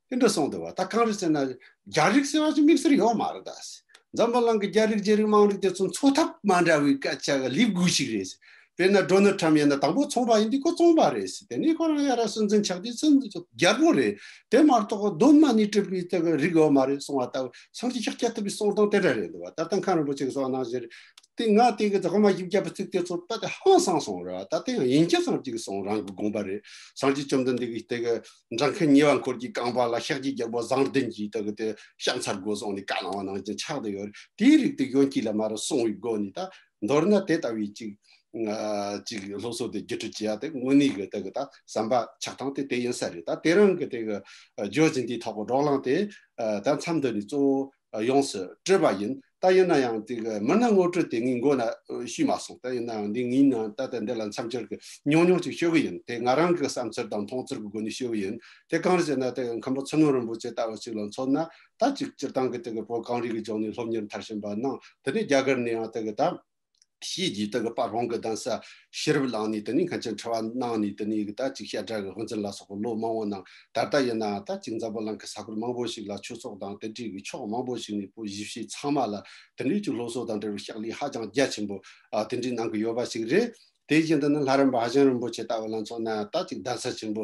དེ་འདྲ་གསུངས་འདུག་བ། ད་གང་རེད་ཟེར་ན། རྒྱལ་རིགས་ཟེར་བ་ཅིག་དམིགས་བསལ་ཡོད་མ་རེད་ད། འཛམ་བུ་གླིང་གི་རྒྱལ་རིགས་རྒྱལ་རིགས་དམངས་རིགས་དེ་ཚོ་འཚོ་ཐབས་མ་འདྲ་བའི་སྐད་ཆ་གི་ལས་བགོས་ཤིག་རེད། དཔེར་ན་ཌོ་ནལ་ཊམ་ཡིན་ན། དང་པོ་ཚོང་པ་ཡིན་དུས་ཁོ་ཚོང་པ་རེད། དེ་ནས་ཁོ་རང་ཡ་ར་སྲིད་འཛིན་ཆགས་དུས་སྲིད་འཛིན་རྒྱལ་པོ་རེད། དེ་མ་གཏོགས་གདོད་མ་ནས་གྲུབ་པའི་དེ་གི་རིགས་ཡོད་མ་རེད་གསུང་བ་ལྟ་བུ། སངས་རྒྱས་ཤཱཀྱ་ཐུབ་པའི་གསུང་སྟངས་དེ་འདྲ་རེད་འདུག་བ། ད་ལྟ་མཁན་རིན་པོ་ཆེ་གི་གསུང་ནང་བཞིན་རེད། དེ་ང་དེ་གི་དགོངས་པ་བཞི་བརྒྱ་པའི་ཚིག་དེ་ཚོ་ད་དེ་ཧང་སང་སོང་ར། ད་དེ་ཡང་ཡིན་གྱི་ཙམ་ཅིག་གསུང་རང་གི་དགོངས་པ་རེད། སངས་རྒྱས་བཅོམ་ལྡན་འདས་ཀྱིས་དེ་གི་འབྲང་མཁན་ཉེ་བར་འཁོར་གྱི་རྐང་པ་ལ། ཤཱཀྱའི་རྒྱལ་པོ་བཟང་ལྡན་གྱིས་དེ་གི་དེ་ཕྱག་འཚལ་དགོས་གསུངས་ནས་བཀའ་གནང་བ་ནང་བཞིན་ཆགས་བསྡད་ཡོད་རེད། དེའི་རིགས་དེ་གཞོན་སྐྱེས་ལ་མ་རུ་སོང་བའི་སྒོ་ནས། ད་མདོར་ན་དེ་ལྟ་བུའི་ཅིག་ཨ་ཅིག་སློབ་གསོ་དེ་བརྒྱུད་སྤྲོད་བྱེད་ཡ་དེ་དངོས་གནས་གི་དེ་གི་ད་བསམ་པ་ཆགས་སྟངས་དེ་དེ་ཡིན་ས་རེད། ད་དེ་རིང་གི་དེ་གི་བརྗོད་ཟིན་དེའི་ཐོག་གི་བགྲོ་གླེང་དེ་ཨ་ད་མཚམས་འདི་ནས་གཙོ་བོ་ཡོངས་སུ་གྲུབ་པ་ཡིན། ད་ཡིན་ན་ཡང་དེ་གི་མི་སྣ་ངོ་སྤྲོད་དེ་ངས་མགོ་ན་ཞུས་མ་སོང་། ད་ཡིན་ན་ཡང་འདི་ངས་ནང་ད་ལྟ་འདི་ལ་མཚམས་སྦྱོར་གི་ཉུང་ཉུང་ཅིག་ཞུ་གི་ཡིན། དེ་ང་རང་གི་བསམ་ཚུལ་དང་མཐོང་ཚུལ་གི་སྒོ་ནས་ཞུ་གི་ཡིན། དེ་གང་རེད་ཟེར་ན། དེ་མཁན་པོ་ཚུལ་ཁྲིམས་རིན་པོ་ཆེ་ལྟ་བུ་ཅིག་ལ་མཚོན་ན། ད་ཅིག་སྤྱིར་བཏང་གི་དེ་གི་བོད་གངས་རི་གི་ལྗོངས་ནས་སློབ་གཉེར་མཐར་ཕྱིན་པ་གནང་། དེ་ནས་རྒྱ་གར་ནས་ཡང་དེ་གི་ད་ཕྱིས་ཀྱི་དེ་གི་དཔལ་སྤུངས་གི་གདན་ས་ཤེས་རབ་གླིང་ནས་དེ་ནས་མཁན་ཆེན་ཁྲི་པ་གནང་ནས། དེ་ནས་ད་ཅིག་བཤད་གྲྭ་གི་དབུ་འཛིན་ལ་སོགས་པ་ལོ་མང་པོ་གནང་། ད་ལྟ་ཡིན་ན་ད་ཅིག་འཛམ་བུ་གླིང་གི་ས་ཁུལ་མང་པོ་ཞིག་ལ་ཆོས་ཚོགས་དང་དེ་འདྲའི་གི་ཕྱོགས་མང་པོ་ཞིག་ནས་བོད་གཞིས་བྱེས་ཚང་མ་ལ་དེ་འདྲའི་ཅིག་སློབ་གསོ་དང་འབྲེལ་བའི་ཕྱག་ལས་ཧ་ཅང་རྒྱ་ཆེན་པོ་ཨ་དེ་འདྲའི་གནང་གི་ཡོད་པ་ཞིག་རེད། དེ་བཞིན་དུ་ནི་ལྷ་རམས་པ་ཨ་ཞང་རིན་པོ་ཆེ་ལྟ་བུ་ལ་མཚོན་ན། ད་ཅིག་གདན་ས་ཆེན་པོ་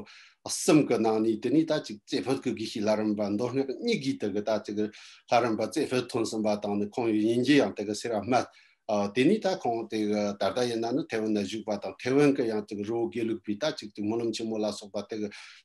གསུམ་གི་ནང་ནས་དེ་ནས་ད་ཅིག་རྩེ་ཕུད་ཀྱི་དགེ་བཤེས་ལྷ་རམས་པ་མདོ་སྔགས་གཉིས་ཀྱི་དེ་གི་ད་ཅིག་ལྷ་རམས་པ་རྩེ་ཕུད་ཐོན་ཟིན་པ་དང་ནི། ཁོང་ཡིན་གྱི་ཡང་དེ་གི་སེ་ར་སྨད། ཨ་དེ་ནས་ད་ཁོང་དེ་གི་ད་ལྟ་ཡིན་ན་ནི་ཐེ་ཝན་ན་བཞུགས་པ་དང་། ཐེ་ཝན་གི་ཡང་དེ་གི་རི་བོ་དགེ་ལུགས་པའི་ད་ཅིག་དེ་སྨོན་ལམ་ཆེན་མོ་ལ་སོགས་པ་དེ་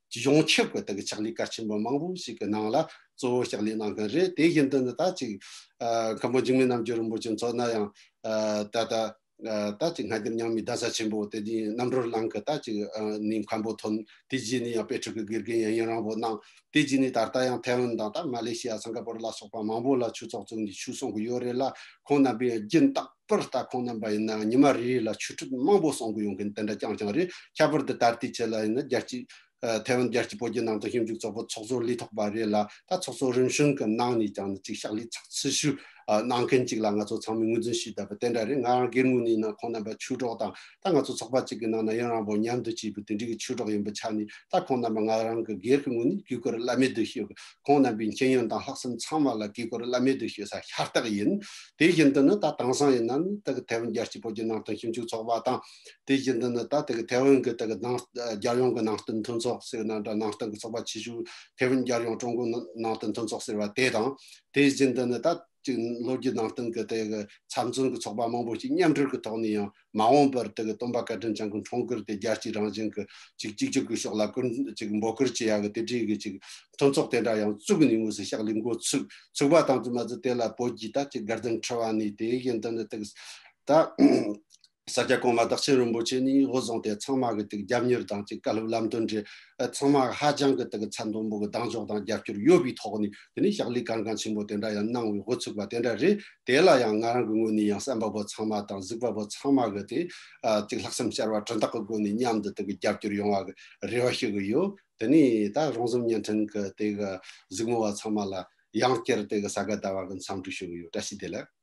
གི་ཡོངས་ཁྱབ་ཀྱི་དེ་གི་ཕྱག་ལས་གལ་ཆེན་པོ་མང་པོ་ཞིག་གི་ནང་ལ་གཙོ་བོ་ཕྱག་ལས་གནང་མཁན་རེད། དེ་བཞིན་དུ་ནི་ད་ཅིག་ཨ་མཁན་པོ་འཇིགས་མེད་རྣམ་རྒྱལ་རིན་པོ་ཆེ་མཚོན་ན་ཡང་ཨ་ད་ལྟ་ཨ་ད་ཅིག་སྔ་འགྱུར་རྙིང་མའི་གདན་ས་ཆེན་པོ་དེ་དུས་རྣམ་གྲོལ་གླིང་གི་ད་ཅིག་ཨ་ནས་མཁན་པོ་ཐོན། དེ་རྗེས་ནས་ཡང་དཔེ་ཁྲིད་ཀྱི་དགེ་རྒན་ཡང་ཡུན་རིང་པོ་གནང་། དེ་རྗེས་ནས་ད་ལྟ་ཡང་ཐའེ་ཝན་དང་ད་མ་ལེ་ཤི་ཡ། སིང་ག་པོར་ལ་སོགས་པ་མང་པོ་ལ་ཆོས་ཚོགས་བཙུགས་ནས་ཆོས་གསུང་གི་ཡོད་རེད་ལ། ཁོང་རྣམ་པས་རྒྱུན་རྟག་པར་ད་ཁོང་རྣམ་པ་ཡིན་ན་ཉི་མ་རེ་རེ་ལ་ཆོས་ཁྲིད་མང་པོ་གསུང་གི་ཡོང་མཁན་དེ་འདྲ་རྐྱང་རྐྱང་རེད། ཁྱད་པར་དུ་ད་ལྟའི་ཆེད་ལ་ཡིན་ན་རྒྱལ་སྤྱི་ཨ་ཐའེ་ཝན་རྒྱལ་སྤྱིའི་བོད་བརྒྱུད་ནང་བསྟན་ཞིབ་འཇུག་ཚོགས་པའི་ཚོགས་གཙོ་ལས་ཐོག་པ་རེད་ལ། ད་ཚོགས་གཙོ་རིམ་བྱོན་གྱི་ནང་ནས་ཀྱང་ཅིག་ཕྱག་ལས་ཚགས་ཚུད་ཤོས་ཨ་གནང་མཁན་ཅིག་ལ་ང་ཚོ་ཚང་མས་ངོས་འཛིན་ཞུས་བསྡད་པ་དེ་འདྲ་རེད། ང་རང་སྒེར་ངོས་ནས་ཡིན་ན་ཁོང་རྣམ་པ་ཆོས་གྲོགས་དང་། ད་ང་ཚོ་ཚོགས་པ་གཅིག་གི་ནང་ན་ཡུན་རིང་པོ་མཉམ་དུ་བྱས་པའི་དེ་འདྲའི་གི་ཆོས་གྲོགས་ཡིན་པའི་ཆ་ནས། ད་ཁོང་རྣམ་པ་ང་རང་གི་སྒེར་གྱི་ངོས་ནས་གུས་བཀུར་བླ་མེད་དུ་ཞུ། ཁོང་རྣམ་པའི་མཁྱེན་ཡོན་དང་ལྷག་བསམ་ཚང་མ་ལ་གུས་བཀུར་བླ་མེད་དུ་ཞུ་ས་ཤ་སྟག་ཡིན། དེ་བཞིན་དུ་ནི་ད་དེང་སང་ཡིན་ན་ནི་དེ་གི་ཐའེ་ཝན་རྒྱལ་སྤྱིའི་བོད་བརྒྱུད་ནང་བསྟན་ཞིབ་འཇུག་ཚོགས་པ་དང་། དེ་བཞིན་དུ་ནི་ད་དེ་གི་ཐའེ་ཝན་གྱི་དེ་གི་ནང་རྒྱལ་ཡོངས་ཀྱི་ནང་བསྟན་མཐུན་ཚོགས་ཟེར་ན་འདྲ། ནང་བསྟན་གྱི་ཚོགས་པ་ཆེ་ཤོས་ཐའེ་ཝན་རྒྱལ་ཡོངས་ཀྲུང་གོ་ནང་བསྟན་མཐུན་ཚོགས་ཟེར་བ་དེ་དང་། དེ་བཞིན་དུ་ནི་ད་ཅིག་ལོ་རྒྱུས་ནང་བསྟན་གྱི་དེ་གི་ཚབ་མཚོན་གྱི་ཚོགས་པ་མང་པོ་ཞིག་མཉམ་འབྲེལ་གྱི་ཐོག་ནས་ཡང་མ་འོངས་པར་དེ་གི་སྟོན་པ་བཀའ་དྲིན་ཅན་གྱི་འཁྲུངས་སྐར་དེ་རྒྱལ་སྤྱིའི་རང་བཞིན་གྱི་ཅིག་གཅིག་གྱུར་གྱི་ཕྱོགས་ལ་སྐུར་ཅིག་འབོད་སྐུལ་བྱེད་ཡག་གི་དེ་འདྲའི་གི་ཅིག་མཐུན་ཚོགས་དེ་འདྲ་ཡང་བཙུགས་ནས་དངོས་སུ་ཕྱག་ལས་འགོ་ཚུགས་ཚུགས་པ་དང་དུ་མ་ཟད། དེ་ལ་བོད་ཀྱི་ད་ཅིག་དགའ་ལྡན་ཁྲི་པ་ནས་དེ་བཞིན་དུ་ནི་དེ་གི་ད་ས་སྐྱ་གོང་མ་བདག་ཆེན་རིན་པོ་ཆེ་ནས་འོས་བཟུང་སྟེ། ཚང་མ་གི་དེ་རྒྱབ་གཉེར་དང་ཅིག་བཀའ་སློབ་ལམ་སྟོན་རེད། ཨ་ཚང་མ་ཧ་ཅང་གི་དེ་གི་ཚད་མཐོན་པོ་གི་གདེང་འཇོག་དང་རྒྱབ་སྐྱོར་ཡོད་པའི་ཐོག་ནས་དེ་ནས་ཕྱག་ལས་གལ་འགངས་ཆེན་པོ་དེ་འདྲ་ཡང་གནང་བའི་འགོ་ཚུགས་པ་དེ་འདྲ་རེད། དེ་ལ་ཡང་ང་རང་གི་ངོས་ནས་ཡང་གསན་པ་པོ་ཚང་མ་དང་གཟིགས་པ་པོ་ཚང་མ་གི་དེ་ཨ་ཅིག་ལྷག་བསམ་ཤར་བ་དྲན་རྟགས་ཀྱི་སྒོ་ནས་མཉམ་དུ་དེ་གི་རྒྱབ་སྐྱོར་ཡོང་བ་གི་རེ་བ་ཞུ་གི་ཡོད། དེ་ནས་ད་རོང་ཟོམ་བརྙན་འཕྲིན་གི་དེ་གི་གཟིགས་མོ་བ་ཚང་མ་ལ་ཡང་བསྐྱར་དེ་གི་ས་ག་ཟླ་བ་གི་འཚམས་འདྲི་ཞུ་གི་ཡོད། བཀྲ་ཤིས་བདེ་ལེགས།